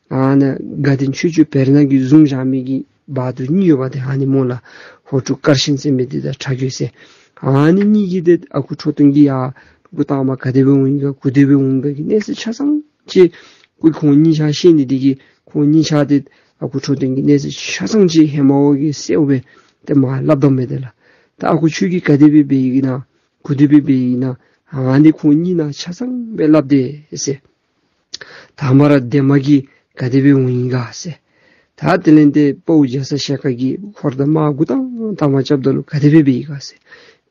ཨ་ནཱ་དགའ་ལྡན་ཆོས་སྤྱོད་བེར་ནག་གིས་བཟུང་བཞག་མི་གི་བ་དུར་གཉིས་ཡོད་པ་དེ་ཨ་ནི་སྨོ་ལགས། ཧོར་ཕྲུག་དཀར་ཤན་ཟེར་མི་འདི་དང་ཁྲ་རྒོད་ཟེར། ཨ་ནི་གཉིས་ཀྱིས་ཏེ་ཨ་ཁུ་ཁྲོ་ཐུང་གི་ཡར་འགོ་བཏང་མ་ག་དེ་སྦེ་འོང་ཡི་ག་གུ་དེ་སྦེ་འོང་ག་གི་གནས་ཚུལ་ཆ་ཚང་ཅིག་ཁོང་གཉིས་ཆ་ཤེས་ནི་འདི་གིས་ཁོང་གཉིས་ཆ་འདི་ཨ་ཁུ་ཁྲོ་ཐུང་གི་གནས་ཚུལ་ཆ་ཚང་ཅིག་ཧེ་མ་འོག་གི་གསལཝ་སྦེ་ཏེ་མ་སླབ་དོ་མས་ཏེ་ལགས། ད་ཨ་ཁུ་ཁྱོད་ཀྱིས་ག་དེ་སྦེ་འབད་ཡི་ན་གུ་དེ་སྦེ་འབད་ཡི་ན་ཨ་ནི་ཁོང་གཉིས་ནང་ཆ་ཚང་སྦེ་སླབ་དེས་ཟེར། ད་མ་ར་འདན་མ་གིས་ག་དེ་སྦེ་འོང་ཡི་ག་ཟེར། ད་དེ་ལས་ཏེ་དཔའ་བོ་རྒྱ་ཚ་ཞལ་དཀར་གྱིས་ཧོར་དང་དམག་འགོ་དང་དང་མ་རྐྱབ་ད་ལུ་ག་དེ་སྦེ་འབད་ཡི་ག་ཟེར།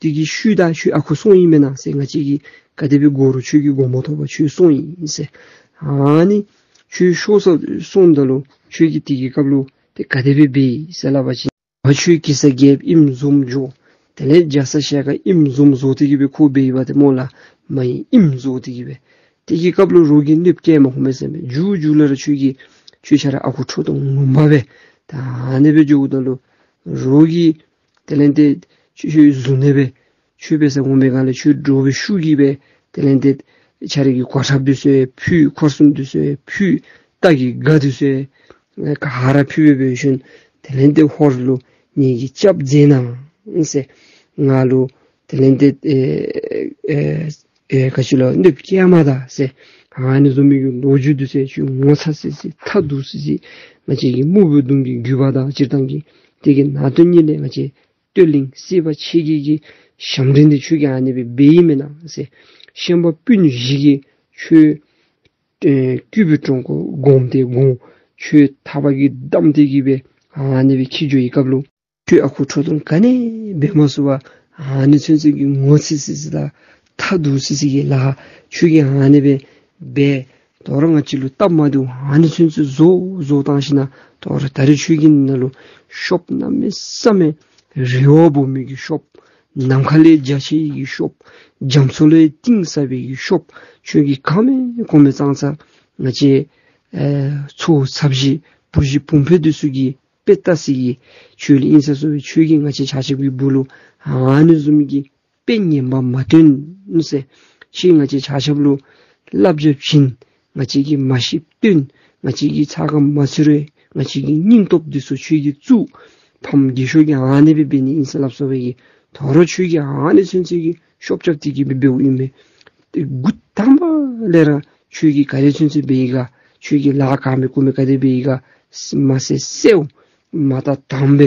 དེ་གི་ཤུལ་ད་ཁྱོད་ཨ་ཁུ་སོང་ཡི་མེན་ན་ཟེར། ང་བཅས་ཀྱིས་ག་དེ་སྦེ་འགོ་རུང་ཁྱོད་ཀྱིས་འགོ་མ་ཐོབ་པར་ཁྱོད་སོང་ཡི་ཟེར། ཨ་ནི་ཁྱོད་ཤོག་ས་སོངམ་ད་ལུ་ཁྱོད་ཀྱིས་དེ་གི་སྐབས་ལུ་ཏེ་ག་དེ་སྦེ་འབད་ཡི་ཟེར་སླབ་པ་ཅིན་ང་ཁྱོད་གེ་སར་རྒྱལཔོ་ཨིནམ་བཟུམ་འགྱོ། དེ་ལས་རྒྱ་ཚ་ཞལ་དཀར་ཨིནམ་བཟུམ་བཟོ་སྟེ་གི་སྦེ་ཁོ་འབད་ཡི་པ་ཏེ་སྨོ་ལགས། མ་ཨིན་ཨིནམ་བཟོ་སྟེ་གི་སྦེ། དེ་གི་སྐབས་ལུ་རོགས་ཀྱིས་གནོདཔ་བཀལ་མ་ཁོམ་མས་ཟེར་མས། མཇུག་མཇུག་ལུ་ར་ཁྱོད་ཀྱིས་ཁྱོད་ཆ་ར་ཨ་ཁུ་ཁྲོ་ཐུང་ངོ་མ་སྦེ་ད་ཨ་ནི་སྦེ་འགྱོཝ་ད་ལུ་རོགས་ཀྱིས་དེ་ལས་ཏེ་ཁྱོད་ཁྱོད་བཟུང་ནི་སྦེ་ཁྱོད་འབད་ས་འོང་པའི་སྒང་ལས་ཁྱོད་འདྲོག་པའི་ཤུགས་ཀྱིས་སྦེ་དེ་ལས་ཏེ་ཁྱོད་རའི་གི་གོ་ཁྲབ་འདི་ཚུ་ཡང་ཕུད། འཁོར་གསུམ་འདི་ཚུ་ཡང་ཕུད། རྟ་གི་སྒ་འདི་ཚུ་ཡང་ག་ར་ཕུད་སྦེ་འབད་ཞིནམ་དེ་ལས་ཏེ་ཧོར་ལུ་ངེ་གི་སྐྱབས་མཛད་གནང་ཟེར། ང་ལུ་དེ་ལས་ཏེ་ཨེ་ཨེ་ཨེ་ག་ཅི་ལོ་གནོདཔ་བཀལ་མ་ད་ཟེར། ཨ་ནི་བཟུམ་མའི་གི་ལོ་རྒྱུས་འདི་ཚུ་ཁྱོད་ངོ་ཚ་སི་སི་ཐ་དུ་སི་སི་ང་བཅས་ཀྱི་སྨུག་པོའི་གདོང་གི་རྒྱུད་པ་དང་སྤྱིར་བཏང་གི་དེ་གི་ནང་དོན་ཉིད་ལས་ང་བཅས་སྟོད་གླིང་སྲིད་པ་ཆེ་གི་གི་ཞབས་འདྲེན་འདི་ཁྱོད་ཀྱིས་ཨ་ནི་སྦེ་འབད་ཡི་མེན་ན་ཟེར། ཤན་པ་སྤུན་བཞི་གིས་ཁྱོད་ཨེ་སྐྱུག་པའི་གྲོང་ཁོག་སྒོམ་སྟེ་སྒོམ། ཁྱོད་ཐག་པ་གིས་བསྡམས་ཏེ་གི་སྦེ་ཨ་ནི་སྦེ་འཁྱིད་འགྱོ་བའི་སྐབས་ལུ་ཁྱོད་ཨ་ཁུ་ཁྲོ་ཐུང་ག་ནི་འབད་མ་ཚུགས་པར་ཨ་ནི་ཚུན་ཚོད་ཀྱི་ངོ་ཚ་སི་སི་དང་ཐ་དུ་སི་སི་གི་ལཱ་ཁྱོད་ཀྱིས་ཨ་ནི་སྦེ་འབད། དོ་རུང་ང་བཅས་ལུ་སྟབས་མ་བདེཝ་ཨ་ནི་ཚུན་ཚོད་བཟོ་བཟོ་བཏང་ཞིནམ་དོ་རུང་ད་རེས་ཁྱོད་ཀྱི་ནང་ལུ་ཤོབ་གནམ་མེད་ས་མེད་རི་བོ་སྦོམ་མི་གི་ཤོབ། ནམ་མཁའ་ལས་རྒྱ་ཆེ་ཡི་གི་ཤོབ། རྒྱ་མཚོ་ལས་གཏིང་ཟབ་པའི་གི་ཤོབ། ཁྱོད་ཀྱིས་ག་མེད་གོ་མེད་ཙང་ཙ་ང་བཅས་ཨེ་ཚའོ་ཚབ་ཞིག་བུ་གཞི་བུམོ་ཕོ་འདི་ཚུ་གིས་དཔེ་ལྟ་སི་གི་ཁྱོད་ལུ་ཨིན་ས་སོ་བའི་ཁྱོད་ཀྱིས་ང་བཅས་ཆ་ཁྱབ་ཀྱི་སྦུག་ལུ་ཨ་ནི་བཟུམ་གྱི་དཔེ་ངན་པ་མ་སྟོན་ཟེར། ཁྱོད་ང་བཅས་ཆ་ཁྱབ་ལུ་བསླབ་བྱ་བྱིན། ང་བཅས་ཀྱིས་མ་ཤེསཔ་སྟོན། ང་བཅས་ཀྱིས་ཚ་ག་མ་ཚུད་རུང་ང་བཅས་ཀྱི་སྙིང་སྟོབས་འདི་ཚུ་ཁྱོད་ཀྱིས་བཙུགས། ཕམ་རྒས་ཤོས་ཀྱིས་ཨ་ནི་སྦེ་འབད་ནི་ཨིན་ཟེར་སླབ་སོ་བའི་གི་དོ་རུང་ཁྱོད་ཀྱིས་ཨ་ནི་ཚུན་ཚོད་ཀྱི་ཤོབ་རྐྱབ་སྟེ་གི་སྦེ་འབདཝ་ཨིན་མས། ཏེ་འགོ་དང་པ་ལས་ར་ཁྱོད་ཀྱིས་ག་དེ་ཚུན་ཚོད་འབད་ཡི་ག། ཁྱོད་ཀྱིས་ལཱ་ག་མེད་གུ་མེད་ག་དེ་འབད་ཡི་ག། མ་ཟེར་གསལཝ་མ་ད་དང་པ་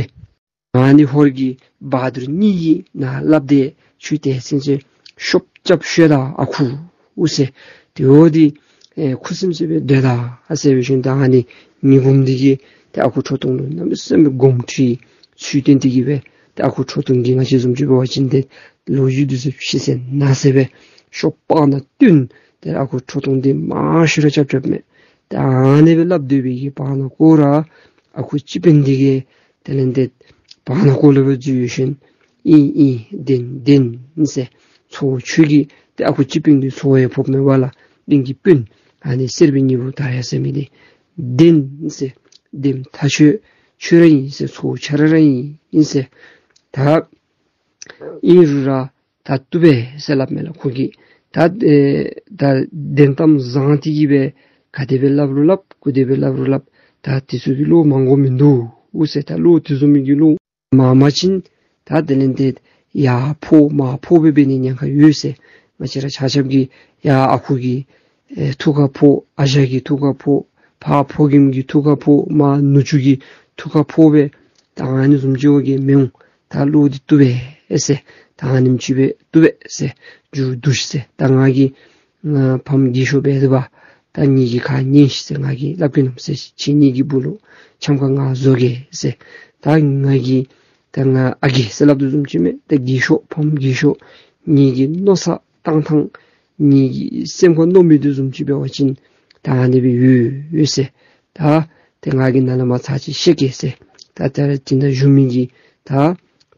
ཨ་ནི་ཧོར་གྱི་བ་དུར་གཉིས་ཀྱིས་ནཱ་སླབ་སྟེ་ཁྱོད་དེ་ཚུན་ཚོད་ཤོབ་རྐྱབ་ཤོད་ད་ཨ་ཁུ་ཟེར། དེ་འོ་འདི་ཨེ་ཁུ་སིམ་སི་སྦེ་སྡོད་ད་ཨ་ཟེར་བའི་ཤུལ་ད་ཨ་ནི་ཉི་འབུམ་འདི་གིས་ཏེ་ཨ་ཁུ་ཁྲོ་ཐུང་ལུ་གནམ་མེད་ས་མེད་དགོངསམ་ཁྲེལ་ཚུལ་བསྟན་ཏེ་གི་སྦེ་ཏེ་ཨ་ཁུ་ཁྲོ་ཐུང་གིས་ང་བཅས་བཟུམ་ཅིག་འབད་བ་ཅིན་ཏེ་ལོ་རྒྱུས་འདི་ཚུ་ཕྱི་གསལ་ནང་གསལ་སྦེ་ཤོབ་སྤང་ནང་བཏོན། ཏེ་ཨ་ཁུ་ཁྲོ་ཐུང་འདི་མང་ཤོས་ར་རྐྱབ་རྐྱབ་མས། ཏེ་ཨ་ནི་སྦེ་སླབ་སྡོད་པའི་གི་བར་ན་ཁོ་ར་ཨ་ཁུ་སྤྱི་དཔོན་འདི་གིས་དེ་ལས་ཏེ་བར་ན་ཁོ་ལུ་སྦེ་འཛུལ་ཞིནམ་ཨིན་ཨིན་བདེན་བདེན་ཟེར། ཚའོ་ཁྱོད་ཀྱིས་ཏེ་ཨ་ཁུ་སྤྱི་དཔོན་འདི་ཚའོ་ཡང་ཕོགཔ་མས་པ་ལགས། གླིང་གི་དཔོན་ཨ་ནི་གསེར་པའི་སྙིང་པོ་དར་ཡག་ཟེར་མི་འདི་བདེན་ཟེར། བདེན་མཐའ་ཆོད་ཆོད་ར་ཨིན་ཟེར། ཚའོ་ཆ་ར་ར་ཨིན་ཨིན་ཟེར། ད་ཨིན་རུང་ར་ད་བཏུབ་པས་ཟེར་སླབ་མས་ལགས་ཁོ་གིས། ད་ཨེ་ད་བདེན་གཏམ་བཟང་སྟེ་གི་སྦེ་ག་དེ་སྦེ་སླབ་རུང་སླབ་ག་དེ་སྦེ་སླབ་རུང་སླབ། ད་དེ་ཚུ་གི་བློ་མང་དགོ་མིན་འདུག་ཟེར། ད་བློ་དེ་བཟུམ་མའི་གི་བློ་མང་པ་ཅིན་ད་དེ་ལས་ཏེ་ཡར་ཕོག་མར་ཕོག་སྦེ་འབད་ནི་ཉེན་ཁ་ཡོད་ཟེར། ང་བཅས་ར་ཆ་ཁྱབ་ཀྱིས་ཡར་ཨ་ཁུ་གི་ཨེ་ཐུགས་ཁར་ཕོག། ཨ་ཞང་གི་ཐུགས་ཁར་ཕོག། ཕར་ཕོ་རྒནམ་གྱི་ཐུགས་ཁར་ཕོག། མར་ནུ་གཅུང་གི་ཐུགས་ཁར་ཕོག་སྦེ་ད་ཨ་ནི་བཟུམ་ཅིག་འབད་གེ་མི་འོང་། ད་བློ་འདི་བཏུབ་པས་ཟེར། ད་ཨ་ནེམ་ཅིག་སྦེ་བཏུབ་པས་ཟེར། མཇུག་བསྡུ་ཤིག་ཟེར། ད་ང་གིས་ང་ཕམ་རྒས་ཤོས་འབད་དེ་འབདཝ་ད་ངེ་གི་ཁ་ཉན་ཤིག་ཟེར། ང་གིས་སླབ་གེ་ནོ་ཟེར། ཁྱེད་གཉིས་ཀྱི་སྦུག་ལུ་འཆམ་ཁ་ང་བཟོ་གེ་ཟེར། ད་ང་གིས་ད་ང་ཨ་རྒས་ཟེར་སླབ་དོ་བཟུམ་ཅིག་མས། ད་རྒས་ཤོས་ཕམ་རྒས་ཤོས་ངེ་གི་མནོ་བསམ་བཏང་ཐངས་ངེ་གི་སེམས་ཁར་མནོ་མི་འདི་བཟུམ་ཅིག་འབད་བ་ཅིན་ད་ཨ་ནི་སྦེ་ཡོད་ཡོད་ཟེར། ད་ཏེ་ང་གིས་ནཱ་ལས་མར་ཚར་ཅིག་བཤད་གེ་ཟེར། ད་ད་རེས་དེ་ནང་བཞུགས་མི་གི་ད་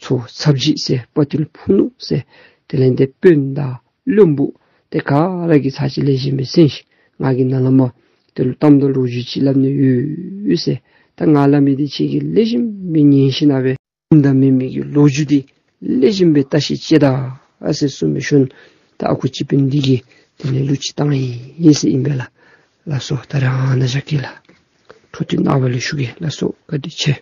ཚའོ་ཚབ་ཅིག་ཟེར། དཔའ་བརྟུལ་ཕུ་ནུ་ཟེར། དེ་ལས་ཏེ་དཔོན་དང་བློན་པོ་ཏེ་ག་ར་གིས་ཚར་ཅིག་ལེགས་ཤོམ་སྦེ་གསན་ཤིག། ང་གིས་ནཱ་ལས་མར་དེ་ལུ་གཏམ་དང་ལོ་རྒྱུས་ཅིག་སླབ་ནི་ཡོད་ཟེར། ད་ང་སླབ་མི་འདི་ཁྱེད་ཀྱིས་ལེགས་ཤོམ་སྦེ་ཉན་ཞིན་ན་སྦེ་ཨིན་དང་མེན་མེན་གྱི་ལོ་རྒྱུས་འདི་ལེགས་ཤོམ་སྦེ་བལྟ་ཤིག་ཅིག་ད་ཨ་ཟེར་གསུངས་པའི་ཤུལ་ད་ཨ་ཁུ་སྤྱི་དཔོན་འདི་གིས་དེ་ལས་གླུ་ཅིག་བཏང་ཡི་ཟེར་ཨིན་པས་ལགས། ལགས་སོ། ད་རེས་ཨ་ནཱ་བཞག་གེ་ལགས། འཕྲོ་མཐུད་ནངས་པ་ལས་ཞུ་གེ། ལགས་སོ། བཀའ་དྲིན་ཆེ།